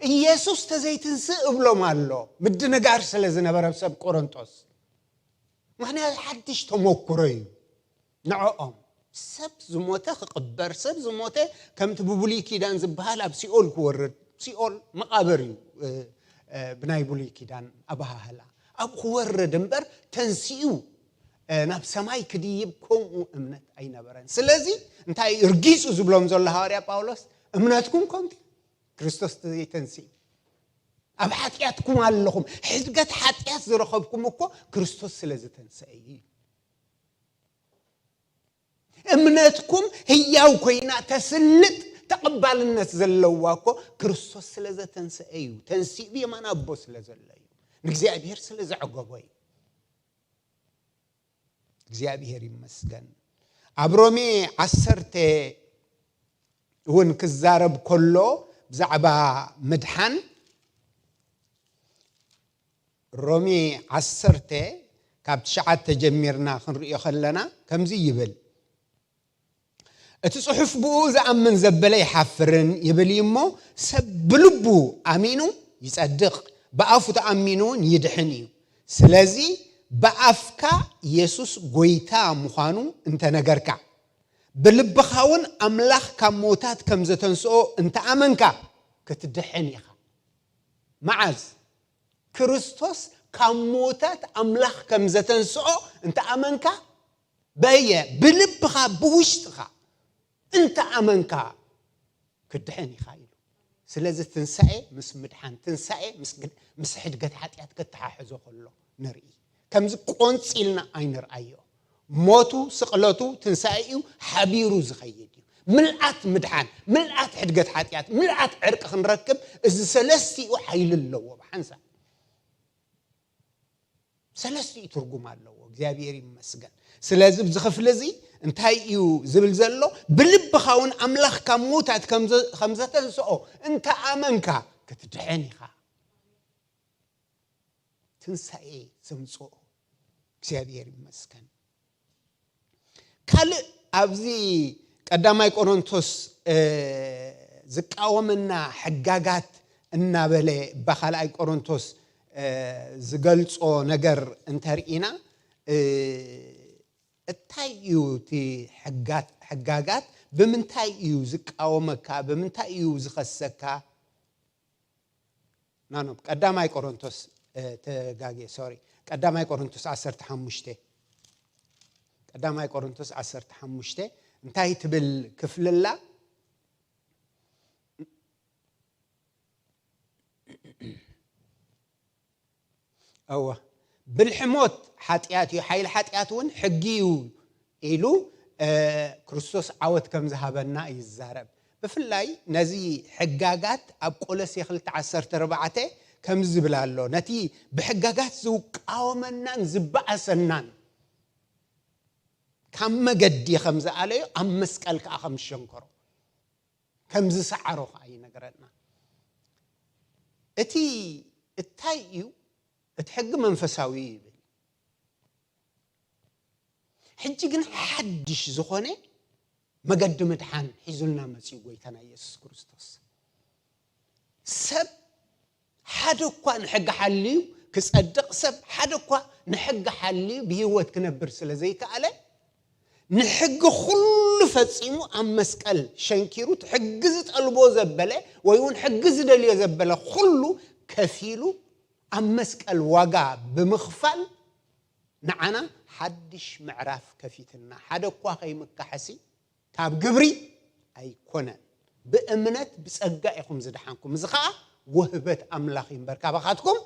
ኢየሱስ ተዘይትንስእ እብሎም ኣሎ፣ ምድንጋር ስለ ዝነበረ ኣብ ሰብ ቆሮንጦስ። ምኽንያቱ ሓድሽ ተመኩሮ እዩ ንዕኦም። ሰብ ዝሞተ ክቕበር፣ ሰብ ዝሞተ ከምቲ ብብሉይ ኪዳን ዝበሃል ኣብ ሲኦል ክወርድ፣ ሲኦል መቓብር እዩ፣ እ፣ እ፣ ብናይ ብሉይ ኪዳን ኣበሃህላ። ኣብ ክወርድ እምበር ተንሲኡ፣ እ፣ ናብ ሰማይ ክድይብ ከምኡ እምነት ኣይነበረን። ስለዚ እንታይ እዩ ርጊጹ ዝብሎም ዘሎ ሃዋርያ ጳውሎስ? እምነትኩም ከንቱ፣ ክርስቶስ ተዘይተንሲኡ። ኣብ ሓጢኣትኩም ኣለኹም። ሕድገት ሓጢኣት ዝረኸብኩም እኮ ክርስቶስ ስለ ዝተንሰአ እዩ። እምነትኩም ህያው ኮይና ተስልጥ፣ ተቐባልነት ዘለዋ እኮ ክርስቶስ ስለ ዘተንሰአ እዩ። ተንሲኡ ብየማን ኣቦ ስለ ዘሎ እዩ። ንእግዚኣብሔር ስለ ዘዕገቦ እዩ። እግዚኣብሔር ይመስገን። ኣብ ሮሜ ዓሰርተ እውን ክዛረብ ከሎ ብዛዕባ ምድሓን፣ ሮሜ ዓሰርተ ካብ ትሽዓተ ጀሚርና ክንርእዮ ከለና ከምዚ ይብል፣ "እቲ ጽሑፍ ብኡ ዝኣምን ዘበለ ይሓፍርን" ይብል እዩ እሞ፣ ሰብ ብልቡ ኣሚኑ ይጸድቕ፣ ብኣፉ ተኣሚኑ እውን ይድሕን እዩ። ስለዚ ብኣፍካ የሱስ ጐይታ ምዃኑ እንተነገርካ፣ ብልብኻ እውን ኣምላኽ ካብ ሞታት ከም ዘተንስኦ እንተኣመንካ፣ ክትድሕን ኢኻ። መዓዝ? ክርስቶስ ካብ ሞታት ኣምላኽ ከም ዘተንስኦ እንተኣመንካ፣ በየ ብልብኻ፣ ብውሽጥኻ እንተኣመንካ፣ ክትድሕን ኢኻ ኢሉ። ስለዚ ትንሳኤ ምስ ምድሓን፣ ትንሳኤ ምስ ግድ-፣ ምስ ሕድገት ሓጢኣት ክተሓሕዞ ከሎ ንርኢ። ከምዚ ቆንጺልና ኣይንርኣዮ። ሞቱ፣ ስቕለቱ፣ ትንሳኤኡ ሓቢሩ ዝኸይድ እዩ። ምልኣት ምድሓን፣ ምልኣት ሕድገት ሓጢኣት፣ ምልኣት ዕርቂ ክንረክብ እዚ ሰለስቲኡ ሓይሊ ኣለዎ ብሓንሳብ። ሰለስቲኡ ትርጉም ኣለዎ። እግዚኣብሔር ይመስገን። ስለዚ ኣብዚ ክፍሊ እዚ እንታይ እዩ ዝብል ዘሎ? ብልብኻ እውን ኣምላኽ ካብ ምዉታት ከም ዘ-፣ ከም ዘተንስኦ እንተ ኣመንካ ክትድሕን ኢኻ። ትንሳኤ ዘምጽኦ እግዚኣብሔር ይመስገን። ካልእ ኣብዚ ቀዳማይ ቆሮንቶስ፣ እ፣ ዝቃወመና ሕጋጋት እናበለ እባ ካልኣይ ቆሮንቶስ፣ እ፣ ዝገልጾ ነገር እንተርኢና፣ እ፣ እንታይ እዩ እቲ ሕጋት-፣ ሕጋጋት ብምንታይ እዩ ዝቃወመካ? ብምንታይ እዩ ዝኸሰካ? ናኖ፣ ቀዳማይ ቆሮንቶስ፣ እ፣ ተጋጌ፣ ሶሪ። ቀዳማይ ቆሮንቶስ ዓሰርተ ሓሙሽተ። ቀዳማይ ቆሮንቶስ ዓሰርተ ሓሙሽተ እንታይ ትብል ክፍሊ ኣላ? እወ፣ ብልሒ ሞት ሓጢኣት እዩ፣ ሓይሊ ሓጢኣት እውን ሕጊ እዩ ኢሉ፣ እ፣ ክርስቶስ ዓወት ከም ዝሃበና እዩ ዝዛረብ። ብፍላይ ነዚ ሕጋጋት ኣብ ቆሎሴ ክልተ ዓሰርተ ኣርባዕተ ከምዚ ዝብል ኣሎ፣ "ነቲ ብሕጋጋት ዝቃወመናን ዝበኣሰናን ካብ መገዲ ከም ዝኣለዮ፣ ኣብ መስቀል ከኣ ከም ዝሸንከሮ፣ ከም ዝሰዓሮ ከኣ ይነግረና። እቲ እንታይ እዩ? እቲ ሕጊ መንፈሳዊ እዩ" ይብል። ሕጂ ግን ሓድሽ ዝኾነ መገዲ ምድሓን ሒዙልና መጺኡ ጎይታና ኢየሱስ ክርስቶስ። ሰብ ሓደ እኳ ንሕጊ ሓልዩ ክጸድቕ፣ ሰብ ሓደ እኳ ንሕጊ ሓልዩ ብህይወት ክነብር ስለ ዘይከኣለ፣ ንሕጊ ኩሉ ፈጺሙ ኣብ መስቀል ሸንኪሩ፣ እቲ ሕጊ ዝጠልቦ ዘበለ ወይ እውን ሕጊ ዝደልዮ ዘበለ ኩሉ ከፊሉ፣ ኣብ መስቀል ዋጋ ብምኽፋል ንዓና ሓድሽ ምዕራፍ ከፊትና። ሓደ እኳ ከይምካሐሲ ካብ ግብሪ ኣይኮነን፣ ብእምነት ብጸጋ ኢኹም ዝደሓንኩም። እዚ ኸኣ ውህበት ኣምላኽ እዩ እምበር ካባኻትኩም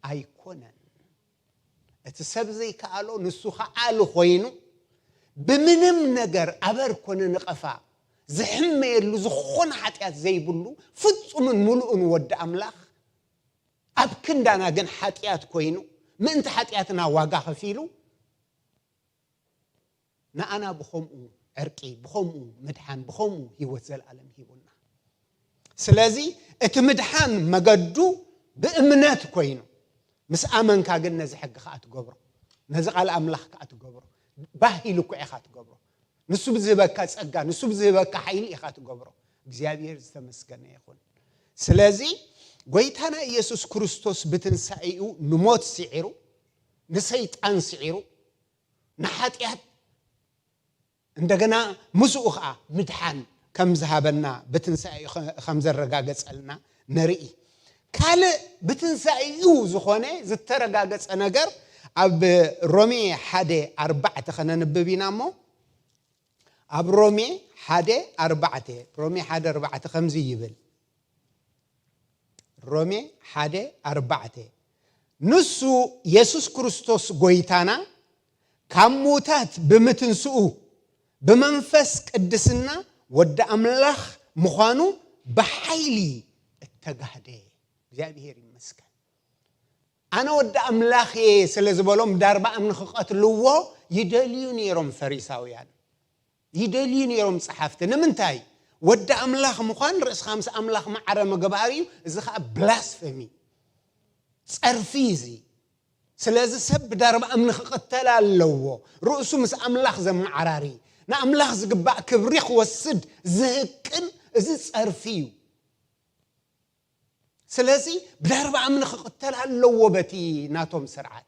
ኣይኮነን። እቲ ሰብ ዘይከኣሎ ንሱ ከኣሊ ኮይኑ፣ ብምንም ነገር ኣበር ኮነ ንቐፋ ዝሕመየሉ ዝኾነ ሓጢኣት ዘይብሉ ፍጹምን ምሉእን ወዲ ኣምላኽ ኣብ ክንዳና ግን ሓጢኣት ኮይኑ፣ ምእንቲ ሓጢኣትና ዋጋ ከፊሉ፣ ንኣና ብኸምኡ ዕርቂ፣ ብኸምኡ ምድሓን፣ ብኸምኡ ህይወት ዘለኣለም ሂቡና። ስለዚ እቲ ምድሓን መገዱ ብእምነት ኮይኑ፣ ምስ ኣመንካ ግን ነዚ ሕጊ ከኣ ትገብሮ፣ ነዚ ቃል ኣምላኽ ከኣ ትገብሮ። ባህ ኢሉ እኮ ኢኻ ትገብሮ። ንሱ ብዝህበካ ጸጋ፣ ንሱ ብዝህበካ ሓይሊ ኢኻ ትገብሮ። እግዚኣብሔር ዝተመስገነ ይኹን። ስለዚ ጎይታና ኢየሱስ ክርስቶስ ብትንሳኤኡ ንሞት ስዒሩ፣ ንሰይጣን ስዒሩ፣ ንሓጢኣት እንደገና ምስኡ ኸዓ ምድሓን ከም ዝሃበና ብትንሳኤኡ ኸ-፣ ከም ዘረጋገጸልና ንርኢ። ካልእ ብትንሳኤኡ ዝኾነ ዝተረጋገጸ ነገር ኣብ ሮሜ ሓደ ኣርባዕተ ኸነንብብ ኢና እሞ፣ ኣብ ሮሜ ሓደ ኣርባዕተ፣ ሮሜ ሓደ ኣርባዕተ ከምዚ ይብል። ሮሜ ሓደ ኣርባዕተ፣ ንሱ የሱስ ክርስቶስ ጎይታና ካብ ምዉታት ብምትንስኡ ብመንፈስ ቅድስና ወዲ ኣምላኽ ምዃኑ ብሓይሊ እተጋህደ። እግዚኣብሔር ይመስገን። ኣነ ወዲ ኣምላኽ እየ ስለ ዝበሎም ዳርባ እምኒ ክቐትልዎ ይደልዩ ነይሮም ፈሪሳውያን። ይደልዩ ነይሮም ጸሓፍቲ። ንምንታይ? ወዲ ኣምላኽ ምዃን ርእስኻ ምስ ኣምላኽ ማዕረ ምግባር እዩ። እዚ ኸኣ ብላስፈሚ፣ ጸርፊ እዩ እዚ። ስለዚ ሰብ ብዳርባ እምኒ ክቕተል ኣለዎ። ርእሱ ምስ ኣምላኽ ዘመዓራሪ፣ ንኣምላኽ ዝግባእ ክብሪ ክወስድ ዝህቅን እዚ ጸርፊ እዩ። ስለዚ ብዳርባ እምኒ ክቕተል ኣለዎ በቲ ናቶም ስርዓት።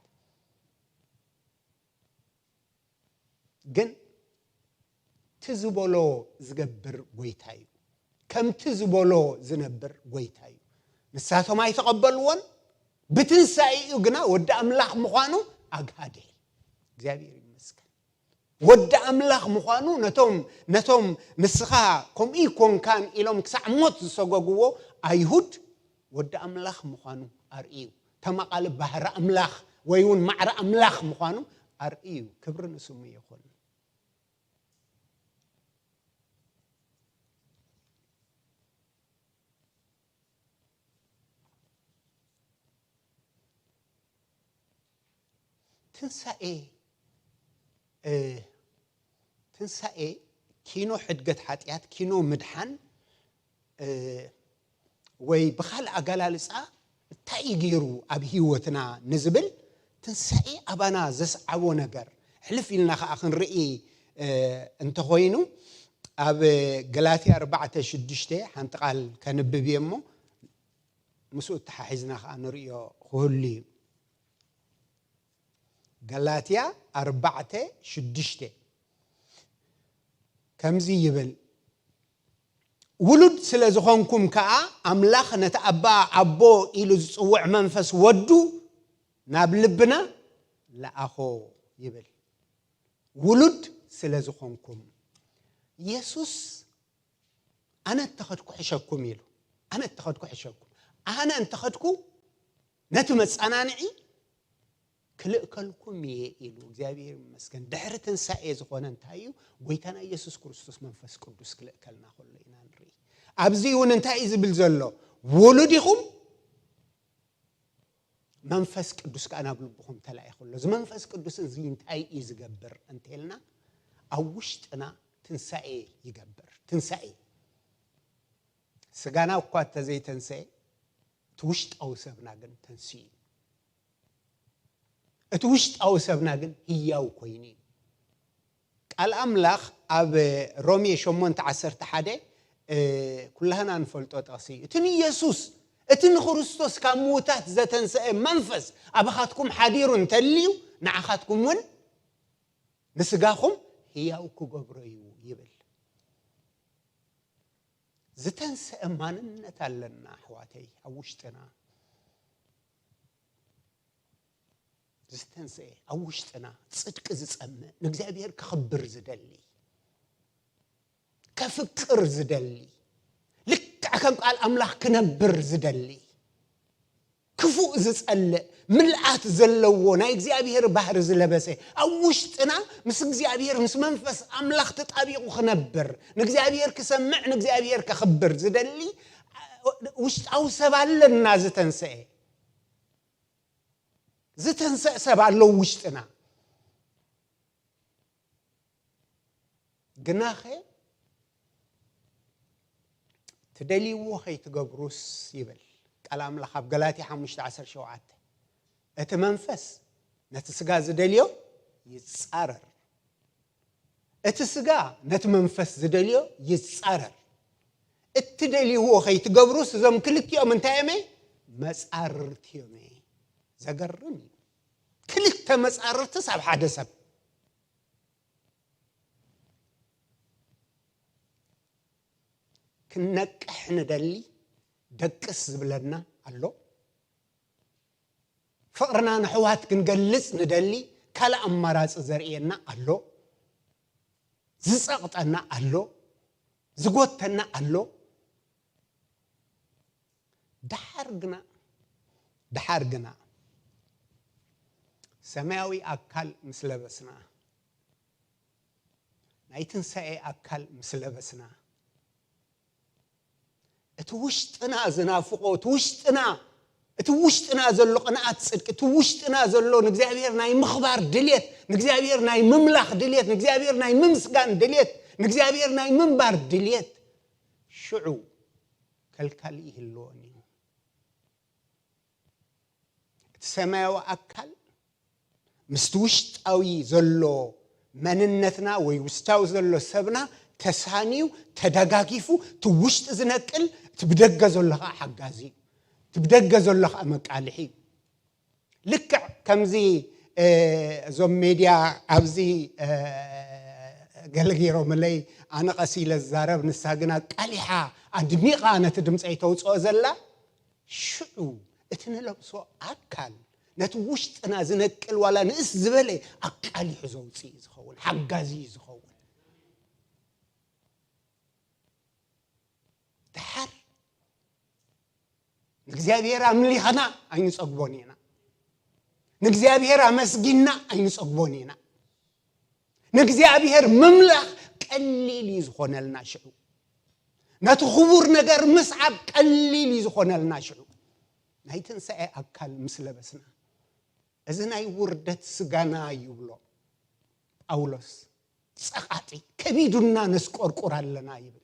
ግን እቲ ዝበሎ ዝገብር ጎይታ እዩ። ከምቲ ዝበሎ ዝነብር ጎይታ እዩ። ንሳቶም ኣይተቐበልዎን። ብትንሳኤኡ ግና ወዲ ኣምላኽ ምዃኑ ኣግሃደ። እግዚኣብሔር ይመስገን። ወዲ ኣምላኽ ምዃኑ ነቶም፣ ነቶም ንስኻ ከምኡ ይኮንካን ኢሎም ክሳዕ ሞት ዝሰገግዎ ኣይሁድ ወዲ ኣምላኽ ምዃኑ ኣርእዩ። ተማቓሊ ባህሪ ኣምላኽ ወይ እውን ማዕረ ኣምላኽ ምዃኑ ኣርእዩ። ክብሪ ንስሙ ይኹን። ትንሳኤ፣ እ፣ ትንሳኤ ኪኖ ሕድገት ሓጢኣት፣ ኪኖ ምድሓን፣ እ፣ ወይ ብኻልእ ኣገላልጻ እንታይ እዩ ገይሩ ኣብ ህይወትና ንዝብል ትንሳኤ ኣባና ዘስዓቦ ነገር ሕልፍ ኢልና ኸዓ ክንርኢ፣ እ፣ እንተኾይኑ ኣብ ገላትያ ኣርባዕተ ሽዱሽተ ሓንቲ ቃል ከንብብ እየ እሞ ምስኡ እተሓሒዝና ኸዓ ንርእዮ ክህሉ እዩ። ገላትያ ኣርባዕተ ሽዱሽተ ከምዚ ይብል፣ ውሉድ ስለ ዝኾንኩም ከኣ ኣምላኽ ነቲ ኣባ ኣቦ ኢሉ ዝጽውዕ መንፈስ ወዱ ናብ ልብና ለኣኾ ይብል። ውሉድ ስለ ዝኾንኩም። የሱስ ኣነ እተኸድኩ ሕሸኩም ኢሉ። ኣነ እተኸድኩ ሕሸኩም። ኣነ እንተኸድኩ ነቲ መጸናንዒ ክልእከልኩም እየ ኢሉ። እግዚኣብሔር ይመስገን። ድሕሪ ትንሳኤ ዝኾነ እንታይ እዩ? ጎይታና ኢየሱስ ክርስቶስ መንፈስ ቅዱስ ክልእከልና ከሎ ኢና ንርኢ። ኣብዚ እውን እንታይ እዩ ዝብል ዘሎ? ውሉድ ኢኹም፣ መንፈስ ቅዱስ ከኣ ናብ ልብኹም ተላኢኹ ኣሎ። እዚ መንፈስ ቅዱስ እዚ እንታይ እዩ ዝገብር እንተልና፣ ኣብ ውሽጥና ትንሳኤ ይገብር። ትንሳኤ። ስጋና እኳ እንተዘይተንሰኤ፣ እቲ ውሽጣዊ ሰብና ግን ተንስኡ እዩ። እቲ ውሽጣዊ ሰብና ግን ህያው ኮይኑ እዩ። ቃል ኣምላኽ ኣብ ሮሜ ሸሞንተ ዓሰርተ ሓደ፣ እ፣ ኩላህና ንፈልጦ ጥቕሲ እዩ። እቲ ንየሱስ፣ እቲ ንክርስቶስ ካብ ምዉታት ዘተንሰአ መንፈስ ኣባኻትኩም ሓዲሩ እንተልዩ፣ ንዓኻትኩም እውን ንስጋኹም ህያው ክገብሮ እዩ ይብል። ዝተንሰአ ማንነት ኣለና ኣሕዋተይ፣ ኣብ ውሽጥና ዝተንሰአ፣ ኣብ ውሽጥና ጽድቂ ዝጸምእ፣ ንእግዚኣብሔር ከኽብር ዝደሊ፣ ከፍቅር ዝደሊ፣ ልክዕ ከም ቃል ኣምላኽ ክነብር ዝደሊ፣ ክፉእ ዝጸልእ፣ ምልኣት ዘለዎ ናይ እግዚኣብሔር ባህሪ ዝለበሰ፣ ኣብ ውሽጥና ምስ እግዚኣብሔር፣ ምስ መንፈስ ኣምላኽ ተጣቢቑ ክነብር፣ ንእግዚኣብሔር ክሰምዕ፣ ንእግዚኣብሔር ከኽብር ዝደሊ ውሽጣዊ ሰብ ኣለና ዝተንሰአ። ዝተንሰእ ሰብ ኣሎ ውሽጥና። ግናኸ ትደልይዎ ከይትገብሩስ ይብል ቃል ኣምላኽ ኣብ ገላትያ ሓሙሽተ ዓሰርተ ሸውዓተ፣ እቲ መንፈስ ነቲ ስጋ ዝደልዮ ይጻረር፣ እቲ ስጋ ነቲ መንፈስ ዝደልዮ ይጻረር። እትደልይዎ ከይትገብሩስ እዞም ክልቲኦም እንታይ እዮም? መጻርርቲ እዮም። ዘገርም እዩ። ክልተ መጻርርትስ ኣብ ሓደ ሰብ። ክንነቅሕ ንደሊ፣ ደቅስ ዝብለና ኣሎ። ፍቕርና ንሕዋት ክንገልጽ ንደሊ፣ ካልእ ኣማራጺ ዘርእየና ኣሎ። ዝጸቕጠና ኣሎ። ዝጎተና ኣሎ። ደሓር ግና፣ ደሓር ግና ሰማያዊ ኣካል ምስ ለበስና፣ ናይ ትንሳኤ ኣካል ምስ ለበስና፣ እቲ ውሽጥና ዝናፍቖ፣ እቲ ውሽጥና፣ እቲ ውሽጥና ዘሎ ቅንኣት ጽድቂ፣ እቲ ውሽጥና ዘሎ ንእግዚኣብሔር ናይ ምኽባር ድልየት፣ ንእግዚኣብሔር ናይ ምምላኽ ድልየት፣ ንእግዚኣብሔር ናይ ምምስጋን ድልየት፣ ንእግዚኣብሔር ናይ ምንባር ድልየት፣ ሽዑ ከልካሊ ይህልዎን እዩ። እቲ ሰማያዊ ኣካል ምስቲ ውሽጣዊ ዘሎ መንነትና ወይ ውሽጣዊ ዘሎ ሰብና ተሳንዩ፣ ተደጋጊፉ፣ እቲ ውሽጢ ዝነቅል፣ እቲ ብደገ ዘሎ ኸዓ ሓጋዚ እዩ። እቲ ብደገ ዘሎ ኸዓ መቃልሒ እዩ። ልክዕ ከምዚ፣ እ፣ እዞም ሜድያ ኣብዚ፣ እ፣ ገለ ገይሮምለይ፣ ኣነ ቀስ ኢለ ዝዛረብ፣ ንሳ ግን ኣቃሊሓ ኣድሚቓ ነቲ ድምፀይ ተውፅኦ ዘላ። ሽዑ እቲ ንለብሶ ኣካል ነቲ ውሽጥና ዝነቅል ዋላ ንእስ ዝበለ ኣቃሊሑ ዘውፅእ እዩ ዝኸውን፣ ሓጋዚ እዩ ዝኸውን። ደሓር ንእግዚኣብሔር ኣምሊኽና ኣይንጸግቦን ኢና። ንእግዚኣብሔር ኣመስጊንና ኣይንጸግቦን ኢና። ንእግዚኣብሔር ምምላኽ ቀሊል እዩ ዝኾነልና ሽዑ። ነቲ ክቡር ነገር ምስዓብ ቀሊል እዩ ዝኾነልና ሽዑ። ናይ ትንሳኤ ኣካል ምስ ለበስና፣ እዚ ናይ ውርደት ስጋና ይብሎ ጳውሎስ። ጸቓጢ ከቢዱና ነስቆርቁር ኣለና ይብል።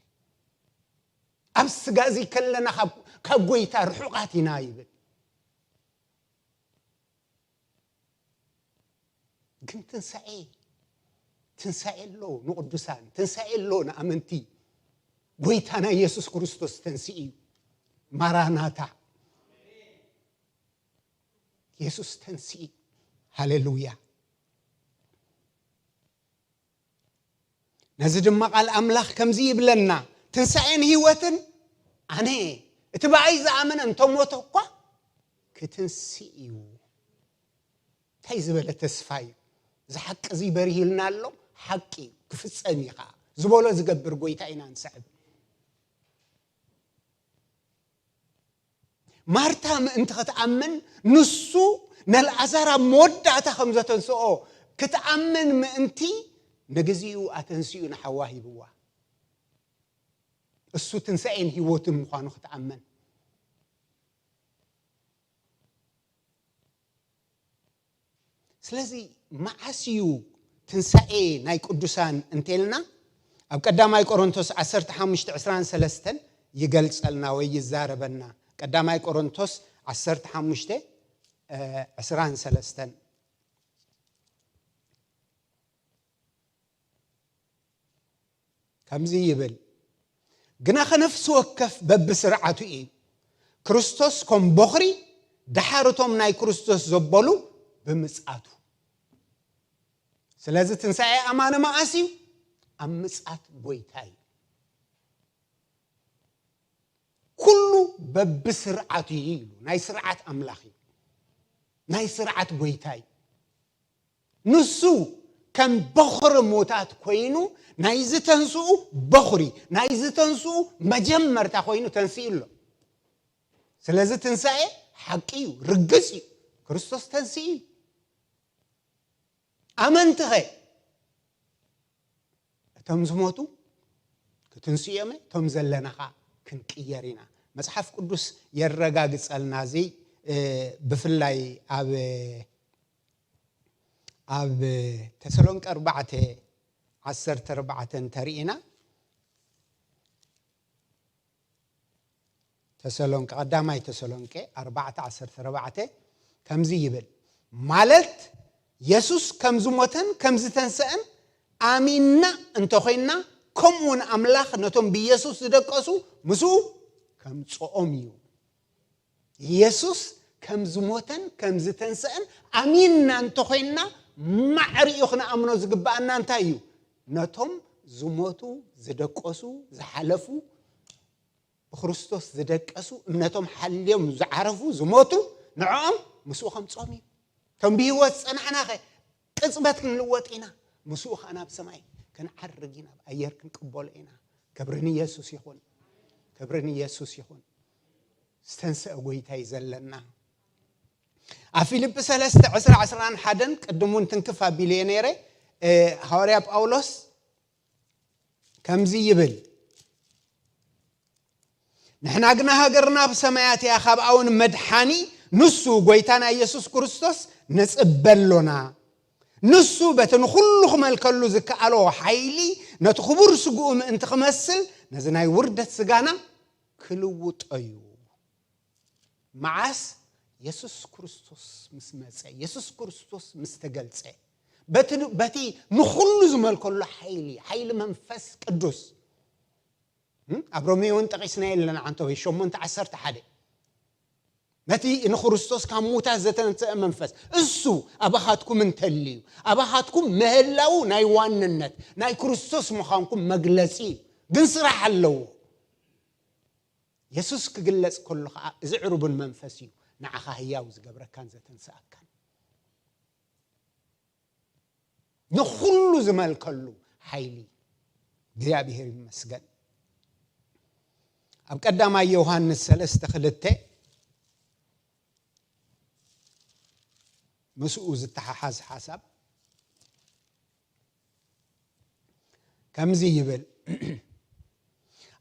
ኣብ ስጋ እዚ ከለና ካብ፣ ካብ ጐይታ ርሑቓት ኢና ይብል። ግን ትንሳኤ፣ ትንሳኤ ኣሎ ንቕዱሳን፣ ትንሳኤ ኣሎ ንኣመንቲ። ጐይታና ኢየሱስ ክርስቶስ ተንስኡ እዩ። ማራናታ፣ ኢየሱስ ተንስኡ። ሃሌሉያ። ነዚ ድማ ቃል ኣምላኽ ከምዚ ይብለና፣ ትንሳኤን ህይወትን ኣነ፣ እቲ ብኣይ ዝኣመነ እንተሞተ እኳ ክትንስእ እዩ። እንታይ ዝበለ ተስፋ እዩ! እዚ ሓቂ እዚ በሪሂልና ኣሎ፣ ሓቂ እዩ፣ ክፍጸም እዩ ኸዓ። ዝበሎ ዝገብር ጐይታ ኢና ንስዕብ። ማርታ ምእንቲ ክትኣምን፣ ንሱ ነልኣዛር ኣብ መወዳእታ ከም ዘተንስኦ ክትኣምን ምእንቲ፣ ንግዚኡ ኣተንሲኡ ንሓዋ ሂብዋ። እሱ ትንሳኤን ህይወትን ምዃኑ ክትኣምን። ስለዚ መዓስ እዩ ትንሳኤ ናይ ቅዱሳን እንተልና፣ ኣብ ቀዳማይ ቆሮንቶስ ዓሰርተ ሓሙሽተ ዕስራን ሰለስተን ይገልጸልና ወይ ይዛረበና። ቀዳማይ ቆሮንቶስ ዓሰርተ ሓሙሽተ፣ እ፣ ዕስራን ሰለስተን። ከምዚ ይብል፣ ግናኸ ነፍሲ ወከፍ በብስርዓቱ እዩ፣ ክርስቶስ ከም ቦኽሪ፣ ደሓር እቶም ናይ ክርስቶስ ዘበሉ ብምጽኣቱ። ስለዚ ትንሳኤ ኣማነ መዓስ እዩ? ኣብ ምጽኣት ጐይታ እዩ። ኩሉ በብስርዓቱ እዩ ኢሉ፣ ናይ ስርዓት ኣምላኽ እዩ፣ ናይ ስርዓት ጐይታ እዩ። ንሱ ከም በኹሪ ሙታት ኮይኑ፣ ናይ ዝተንስኡ በኹሪ፣ ናይ ዝተንስኡ መጀመርታ ኮይኑ ተንሲኡ ኣሎ። ስለዚ ትንሳኤ ሓቂ እዩ፣ ርግጽ እዩ። ክርስቶስ ተንሲኡ እዩ። ኣመንትኸ? እቶም ዝሞቱ ክትንስኡ እዮም፣ እቶም ዘለና ኸዓ ክንቅየር ኢና። መጽሓፍ ቅዱስ የረጋግጸልና እዚ፣ እ፣ ብፍላይ ኣብ፣ ኣብ ተሰሎንቀ ኣርባዕተ ዓሰርተ ኣርባዕተ እንተርኢና፣ ተሰሎንቄ፣ ቀዳማይ ተሰሎንቄ ኣርባዕተ ዓሰርተ ኣርባዕተ ከምዚ ይብል፣ ማለት የሱስ ከም ዝሞተን ከም ዝተንሰአን ኣሚንና እንተኾይንና፣ ከምኡ እውን ኣምላኽ ነቶም ብየሱስ ዝደቀሱ ምስኡ ከምጽኦም እዩ። የሱስ ከም ዝሞተን ከም ዝተንሰአን ኣሚንና እንተኾይንና፣ ማዕሪኡ ክንኣምኖ ዝግብኣና እንታይ እዩ? ነቶም ዝሞቱ፣ ዝደቀሱ፣ ዝሓለፉ፣ ብክርስቶስ ዝደቀሱ፣ እምነቶም ሓልዮም ዝዓረፉ፣ ዝሞቱ፣ ንዕኦም ምስኡ ከምጾም እዩ። እቶም ብህይወት ዝጸናሕናኸ ቅጽበት ክንልወጥ ኢና። ምስኡ ኸኣ ናብ ሰማይ ክንዓርግ ኢና፣ ኣብ ኣየር ክንቅበሎ ኢና። ክብሪ ንየሱስ ይኹን። ክብሪ ንየሱስ ይኹን። ዝተንሰአ ጎይታ እዩ ዘለና። ኣብ ፊልጲ ሰለስተ ዕስራ ዕስራን ሓደን ቅድም እውን ትንክፍ ኣቢለዮ ነይረ። እ፣ ሃዋርያ ጳውሎስ ከምዚ ይብል፣ ንሕና ግና ሃገርና ኣብ ሰማያት እያ፣ ካብኣ እውን መድሓኒ ንሱ ጎይታና ኢየሱስ ክርስቶስ ንጽበ ኣሎና። ንሱ በቲ ንኹሉ ክመልከሉ ዝከኣሎ ሓይሊ ነቲ ክቡር ስግኡ ምእንቲ ክመስል ነዚ ናይ ውርደት ስጋና ክልውጦ እዩ። መዓስ? የሱስ ክርስቶስ ምስ መጸ፣ የሱስ ክርስቶስ ምስ ተገልጸ፣ በቲ፣ በቲ ንኹሉ ዝመልከሉ ሓይሊ፣ ሓይሊ መንፈስ ቅዱስ። እም? ኣብ ሮሜ እውን ጠቒስናዮ ኣለና፣ ዓንተወይ ሸሞንተ ዓሰርተ ሓደ። ነቲ ንክርስቶስ ካብ ምዉታት ዘተንስአ መንፈስ፣ እሱ ኣባኻትኩም እንተልዩ፣ ኣባኻትኩም ምህላው ናይ ዋንነት፣ ናይ ክርስቶስ ምዃንኩም መግለጺ እዩ። ግን ስራሕ ኣለዎ። የሱስ ክግለጽ ከሎ ኸኣ፣ እዚ ዕሩብን መንፈስ እዩ ንዓኻ ህያው ዝገብረካን ዘተንስኣካን። ንኹሉ ዝመልከሉ ሓይሊ። እግዚኣብሔር ይመስገን። ኣብ ቀዳማይ ዮሃንስ ሰለስተ ክልተ ምስኡ ዝተሓሓዝ ሓሳብ ከምዚ ይብል፣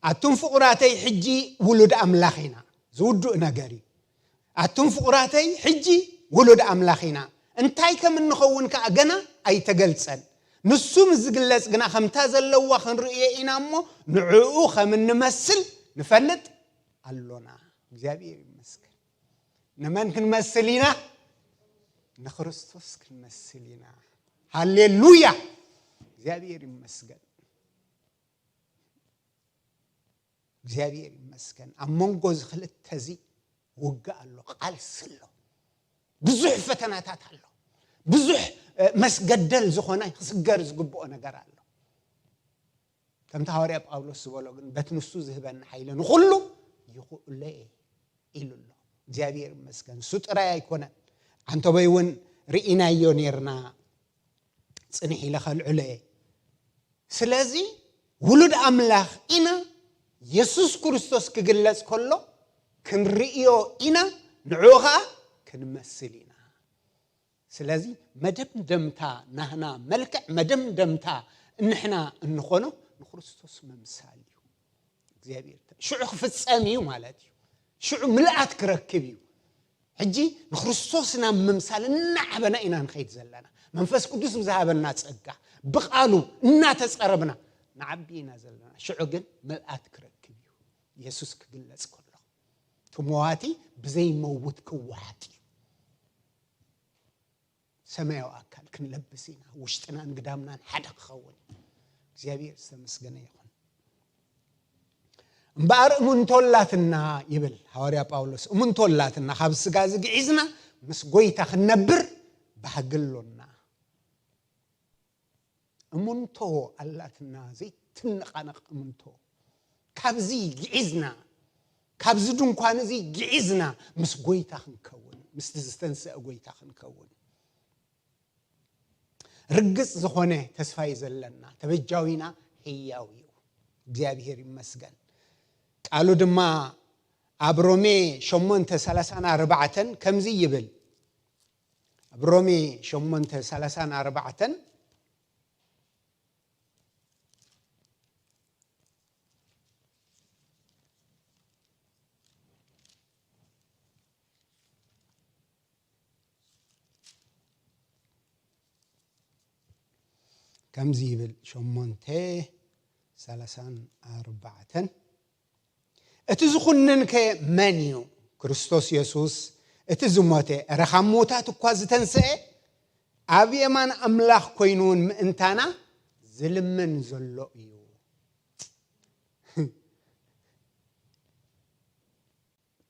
ኣቱም ፍቑራተይ፣ ሕጂ ውሉድ ኣምላኽ ኢና። ዝውዱእ ነገር እዩ። ኣቱም ፍቑራተይ፣ ሕጂ ውሉድ ኣምላኽ ኢና። እንታይ ከም እንኸውን ከኣ ገና ኣይተገልጸን። ንሱ ምስ ዝግለጽ ግና፣ ከምታ ዘለዋ ክንርእዮ ኢና እሞ፣ ንዕኡ ከም እንመስል ንፈልጥ ኣሎና። እግዚኣብሔር ይመስገን። ንመን ክንመስል ኢና? ንክርስቶስ ክንመስል ኢና። ሃሌሉያ! እግዚኣብሔር ይመስገን። እግዚኣብሔር ይመስገን። ኣብ መንጎ እዚ ክልተ እዚ ውግእ ኣሎ፣ ቃልሲ ኣሎ፣ ብዙሕ ፈተናታት ኣሎ፣ ብዙሕ፣ እ፣ መስገደል ዝኾነ ክስገር ዝግብኦ ነገር ኣሎ። ከምቲ ሃዋርያ ጳውሎስ ዝበሎ ግን፣ በቲ ንሱ ዝህበኒ ሓይሊ ንኹሉ ይኽእሎ እየ ኢሉ ኣሎ። እግዚኣብሔር ይመስገን። እሱ ጥራይ ኣይኮነን። ዓንተቦይ እውን ርኢናዮ ነይርና፣ ጽንሕ ኢለ ከልዕሎ እየ። ስለዚ ውሉድ ኣምላኽ ኢና። የሱስ ክርስቶስ ክግለጽ ከሎ ክንርእዮ ኢና፣ ንዕኡ ኸኣ ክንመስል ኢና። ስለዚ መደምደምታ ናህና መልክዕ፣ መደምደምታ ንሕና እንኾኖ ንክርስቶስ ምምሳል እዩ። እግዚኣብሔር ተ-፣ ሽዑ ክፍጸም እዩ ማለት እዩ። ሽዑ ምልኣት ክረክብ እዩ። ሕጂ ንክርስቶስ ናብ ምምሳል እናዓበና ኢና ንኸይድ ዘለና። መንፈስ ቅዱስ ብዝሃበና ጸጋ፣ ብቓሉ እናተጸረብና ንዓቢ ኢና ዘለና። ሽዑ ግን ምልኣት ክረክብ እዩ። የሱስ ክግለጽ ከሎ፣ እቲ መዋቲ ብዘይመውት ክወሓጥ እዩ። ሰማያዊ ኣካል ክንለብስ ኢና። ውሽጥናን ግዳምናን ሓደ ክኸውን። እግዚኣብሔር ዝተመስገነ ይኹን። እምበኣር እሙንቶ ኣላትና ይብል ሃዋርያ ጳውሎስ፣ እሙንቶ ኣላትና፣ ካብ ስጋ እዚ ግዒዝና ምስ ጎይታ ክንነብር ባህጊ ኣሎና። እሙንቶ ኣላትና፣ ዘይትነቓነቕ እሙንቶ። ካብዚ ግዒዝና፣ ካብዚ ድንኳን እዚ ግዒዝና ምስ ጎይታ ክንከውን፣ ምስቲ ዝተንስአ ጎይታ ክንከውን። ርግጽ ዝኾነ ተስፋ እዩ ዘለና። ተበጃዊና ህያው እዩ። እግዚኣብሔር ይመስገን። ቃሉ ድማ ኣብ ሮሜ ሸሞንተ ሰላሳን ኣርባዕተን ከምዚ ይብል። ኣብ ሮሜ ሸሞንተ ሰላሳን ኣርባዕተን ከምዚ ይብል ሸሞንተ ሰላሳን ኣርባዕተን፣ እቲ ዝኹንን ከ መን እዩ? ክርስቶስ የሱስ እቲ ዝሞተ፣ እረ ካብ ምዉታት እኳ ዝተንስአ፣ ኣብ የማን ኣምላኽ ኮይኑ እውን ምእንታና ዝልምን ዘሎ እዩ።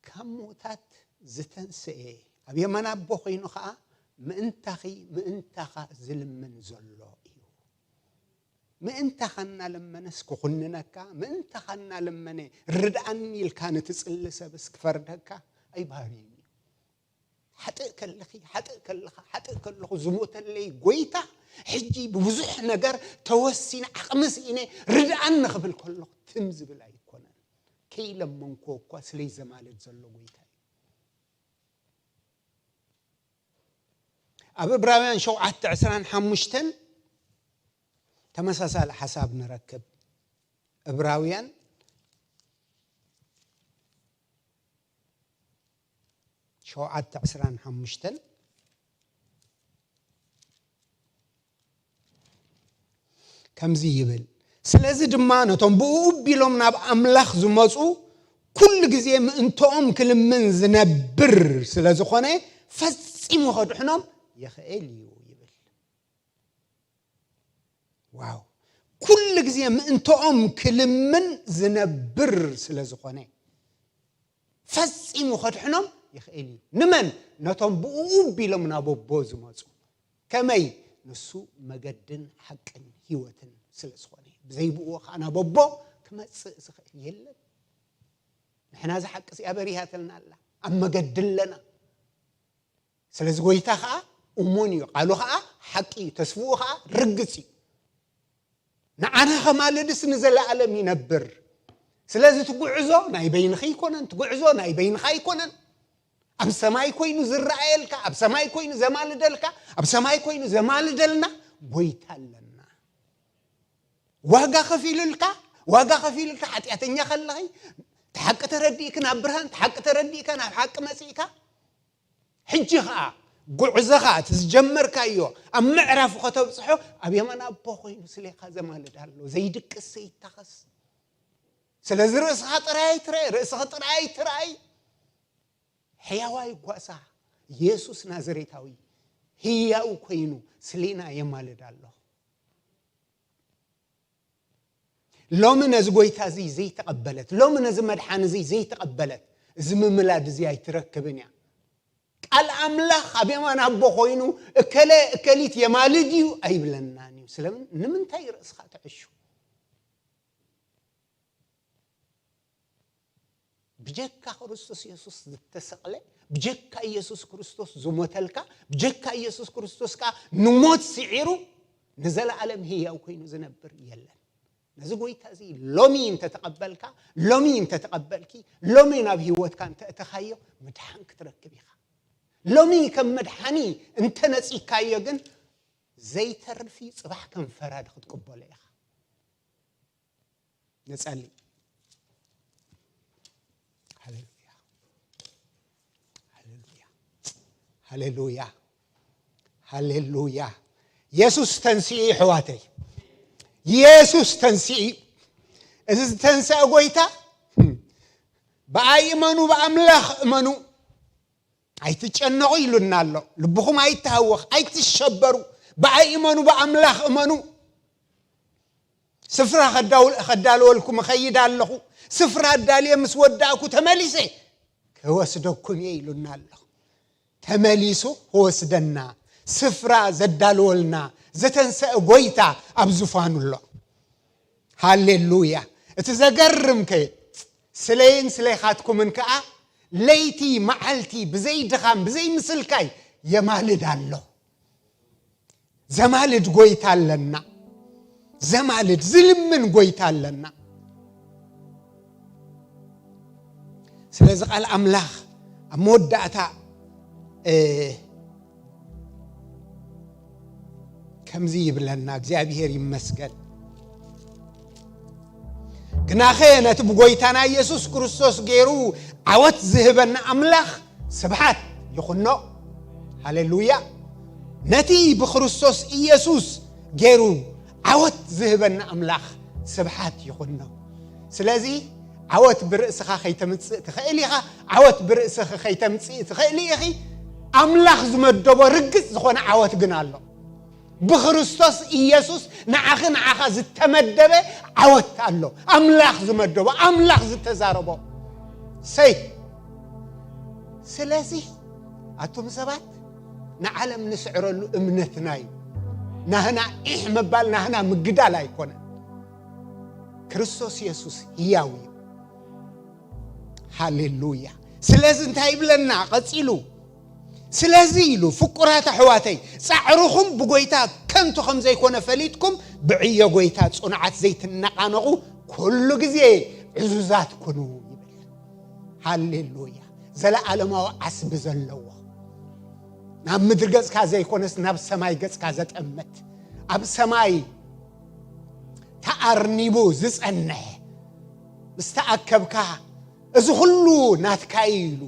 ካብ ምዉታት ዝተንስኤ፣ ኣብ የማን ኣቦ ኮይኑ ኸዓ ምእንታኺ ምእንታኻ ዝልምን ዘሎ እዩ። ምእንታኻ እናለመነስ ክኹንነካ፣ ምእንታኻ እናለመነ ርድኣኒ ኢልካ ንትጽሊ ሰብስ ክፈርደካ ኣይባህርይን እዩ። ሓጥእ ከለኺ፣ ሓጥእ ከለኻ፣ ሓጥእ ከለኹ ዝሞተለይ ጎይታ ሕጂ ብብዙሕ ነገር ተወሲነ ዓቕሚ ስኢነ ርድኣኒ ክብል ከለኹ ትም ዝብል ኣይኮነን። ከይለመንኮ እኳ ስለይ ዘማልድ ዘሎ ጎይታ እዩ። ኣብ ዕብራውያን ሸውዓተ ዕስራን ሓሙሽተን ተመሳሳሊ ሓሳብ ንረክብ። ዕብራውያን ሸውዓተ ዕስራን ሓሙሽተን ከምዚ ይብል፣ ስለዚ ድማ ነቶም ብኡ ቢሎም ናብ ኣምላኽ ዝመፁ ኩሉ ግዜ ምእንቶኦም ክልምን ዝነብር ስለ ዝኾነ ፈጺሙ ከድሕኖም ይኽእል እዩ ይብል። ዋው! ኩሉ ግዜ ምእንቶኦም ክልምን ዝነብር ስለ ዝኾነ ፈጺሙ ከድሕኖም ይኽእል እዩ። ንመን? ነቶም ብኡ ቢሎም ናብ ኣቦ ዝመፁ። ከመይ? ንሱ መገድን ሓቅን ህይወትን ስለ ዝኾነ። ብዘይ ብኡ ኸዓ ናብ ኣቦ ክመፅእ ዝኽእል የለን። ንሕና እዛ ሓቂ እዚኣ በሪሃትልና ኣላ። ኣብ መገዲ ኣለና። ስለዚ ጎይታ ኸዓ እሙን እዩ። ቃሉ ኸዓ ሓቂ እዩ። ተስፍኡ ኸዓ ርግጽ እዩ። ንዓና ኸማልድስ ንዘለኣለም ይነብር። ስለዚ እቲ ጉዕዞ ናይ በይንኺ ኣይኮነን፣ እቲ ጉዕዞ ናይ በይንኻ ኣይኮነን። ኣብ ሰማይ ኮይኑ ዝረኣየልካ፣ ኣብ ሰማይ ኮይኑ ዘማልደልካ፣ ኣብ ሰማይ ኮይኑ ዘማልደልና ጎይታ ኣለና። ዋጋ ከፊሉልካ፣ ዋጋ ከፊሉልካ ሓጢኣተኛ ከለኺ፣ እቲ ሓቂ ተረዲእኪ ናብ ብርሃን፣ እቲ ሓቂ ተረዲእካ ናብ ሓቂ መጺእካ፣ ሕጂ ኸዓ ጉዕዞኻ እቲ ዝጀመርካዮ ኣብ ምዕራፉ ከተብጽሖ ኣብ የማን ኣቦ ኮይኑ ስሌኻ ዘማልድ ኣሎ። ዘይድቅስ ዘይታኸስ። ስለዚ ርእስኻ ጥራይ ኣይትረአ፣ ርእስኺ ጥራይ ኣይትረኣይ። ሕያዋይ ጓሳ የሱስ ናዝሬታዊ ህያው ኮይኑ ስሌና የማልድ ኣሎ። ሎሚ ነዚ ጎይታ እዚ ዘይተቐበለት፣ ሎሚ ነዚ መድሓኒ እዚ ዘይተቐበለት፣ እዚ ምምላድ እዚ ኣይትረክብን እያ። ቃል ኣምላኽ ኣብ የማን ኣቦ ኮይኑ እከለ እከሊት የማልድ እዩ ኣይብለናን እዩ። ስለምን? ንምንታይ ርእስኻ ተዕሹ? ብጀካ ክርስቶስ የሱስ ዝተሰቕለ፣ ብጀካ ኢየሱስ ክርስቶስ ዝሞተልካ፣ ብጀካ ኢየሱስ ክርስቶስ ከኣ ንሞት ስዒሩ ንዘለኣለም ህያው ኮይኑ ዝነብር የለን። ነዚ ጎይታ እዚ ሎሚ እንተተቐበልካ፣ ሎሚ እንተተቐበልኪ፣ ሎሚ ናብ ህይወትካ እንተእተኻዮ፣ ምድሓን ክትረክብ ኢኻ። ሎሚ ከም መድሓኒ እንተነጺካዮ ግን ዘይተርፍ እዩ፣ ጽባሕ ከም ፈራዲ ክትቅበሎ ኢኻ። ንጸሊ። ሃሌሉያ። ሃሌሉያ። ሃሌሉያ። ሃሌሉያ። የሱስ ተንሲኡ እዩ፣ ኣሕዋተይ። የሱስ ተንሲኡ እዩ። እዚ ዝተንሰአ ጎይታ፣ ብኣይ እመኑ፣ ብኣምላኽ እመኑ፣ ኣይትጨነቑ ኢሉና ኣሎ። ልብኹም ኣይትሃወኽ፣ ኣይትሸበሩ። ብኣይ እመኑ፣ ብኣምላኽ እመኑ። ስፍራ ከዳውል-፣ ከዳልወልኩም እኸይድ ኣለኹ። ስፍራ ኣዳልየ ምስ ወዳእኩ ተመሊሰ ክወስደኩም እየ ኢሉና ኣሎ። ተመሊሱ ክወስደና፣ ስፍራ ዘዳልወልና፣ ዝተንሰአ ጎይታ ኣብ ዙፋኑ ኣሎ። ሃሌሉያ። እቲ ዘገርም ከ፣ ስለይን ስለይኻትኩምን ከኣ ለይቲ መዓልቲ ብዘይ ድኻም፣ ብዘይ ምስልካይ የማልድ ኣሎ። ዘማልድ ጎይታ ኣለና። ዘማልድ፣ ዝልምን ጎይታ ኣለና። ስለዚ ቃል ኣምላኽ ኣብ መወዳእታ፣ እ፣ ከምዚ ይብለና፣ እግዚኣብሄር ይመስገን። ግናኸ ነቲ ብጎይታና ኢየሱስ ክርስቶስ ገይሩ ዓወት ዝህበና ኣምላኽ ስብሓት ይኹኖ። ሃሌሉያ። ነቲ ብክርስቶስ ኢየሱስ ገይሩ ዓወት ዝህበና ኣምላኽ ስብሓት ይኹኖ። ስለዚ ዓወት ብርእስኻ ከይተምጽእ ትኽእል ኢኻ። ዓወት ብርእስኺ ከይተምጽእ ትኽእል ኢኺ። ኣምላኽ ዝመደቦ ርግጽ ዝኾነ ዓወት ግን ኣሎ። ብክርስቶስ ኢየሱስ ንዓኺ ንዓኻ ዝተመደበ ዓወት ኣሎ። ኣምላኽ ዝመደቦ፣ ኣምላኽ ዝተዛረቦ። ሰይ ስለዚ ኣቱም ሰባት ንዓለም ንስዕረሉ እምነትና እዩ። ናህና ኢሕ ምባል ናህና ምግዳል ኣይኮነን። ክርስቶስ ኢየሱስ ህያው እዩ። ሃሌሉያ። ስለዚ እንታይ ይብለና ቀጺሉ? ስለዚ ኢሉ ፍቁራት ኣሕዋተይ ጻዕርኹም ብጎይታ ከንቱ ከም ዘይኮነ ፈሊጥኩም ብዕዮ ጎይታ ጽኑዓት ዘይትነቓነቑ ኩሉ ግዜ ዕዙዛት ኩኑ ይብል። ሃሌሉያ። ዘለዓለማዊ ዓስቢ ዘለዎ ናብ ምድሪ ገጽካ ዘይኮነስ ናብ ሰማይ ገጽካ ዘጠምት ኣብ ሰማይ ተኣርኒቡ ዝጸንሕ ምስ ተኣከብካ እዚ ኩሉ ናትካ እዩ ኢሉ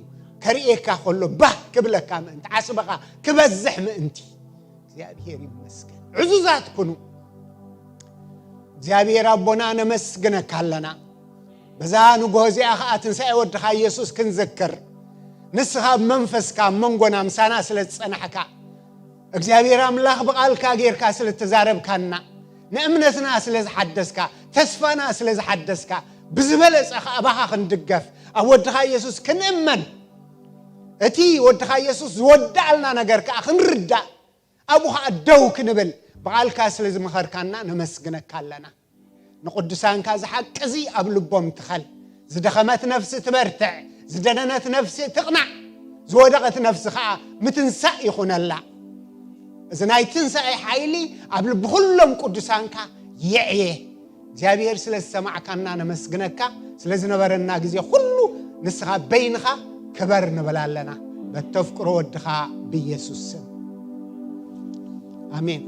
ከርእየካ ከሎ ባህ ክብለካ ምእንቲ ዓስብኻ ክበዝሕ ምእንቲ እግዚኣብሔር ይመስገን። ዕዙዛት ኩኑ። እግዚኣብሔር ኣቦና ነመስግነካ ኣለና። በዛ ንግሆ እዚኣ ኸዓ ትንሳኤ ወድኻ ኢየሱስ ክንዝክር ንስኻ ብመንፈስካ ኣብ መንጎና ምሳና ስለ ዝጸናሕካ እግዚኣብሔር ኣምላኽ ብቓልካ ጌርካ ስለ እተዛረብካና ንእምነትና ስለ ዝሓደስካ ተስፋና ስለ ዝሓደስካ ብዝበለጸ ኸዓ ባኻ ክንድገፍ ኣብ ወድኻ ኢየሱስ ክንእመን እቲ ወድኻ ኢየሱስ ዝወዳኣልና ነገር ከኣ ክንርዳእ ኣብኡ ኸኣ ደው ክንብል ብቓልካ ስለ ዝመኸርካና ነመስግነካ ኣለና። ንቕዱሳንካ እዚ ሓቂ እዚ ኣብ ልቦም ትኸል። ዝደኸመት ነፍሲ ትበርትዕ፣ ዝደነነት ነፍሲ ትቕናዕ፣ ዝወደቐት ነፍሲ ኸኣ ምትንሳእ ይኹነላ። እዚ ናይ ትንሳኤ ሓይሊ ኣብ ልቢ ኩሎም ቅዱሳንካ የዕየ። እግዚኣብሔር ስለ ዝሰማዕካና ነመስግነካ። ስለ ዝነበረና ግዜ ኩሉ ንስኻ በይንኻ ክበር ንብል ኣለና። በተፍቅሮ ወድኻ ብኢየሱስ ስም ኣሜን።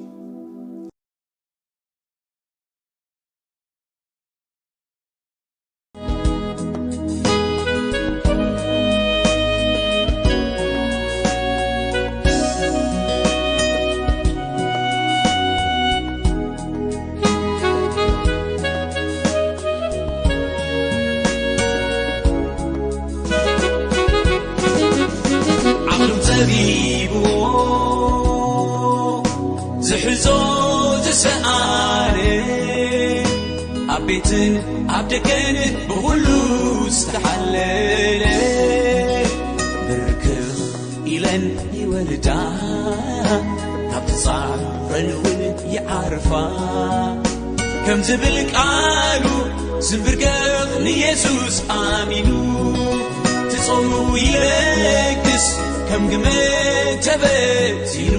ዓቕሎም ጸቢብዎ ዝሕዞ ዝሰኣነ ኣብ ቤትን ኣብ ደገን ብኹሉ ዝተሓለለ ብርክኽ ኢለን ይወርዳ ካብ ጻዕረን እውን ይዓርፋ ከም ዝብል ቃሉ ዝንብርከኽ ንየሱስ ኣሚኑ ትጾሙ ይለግስ ከም ግመ ተበቲኑ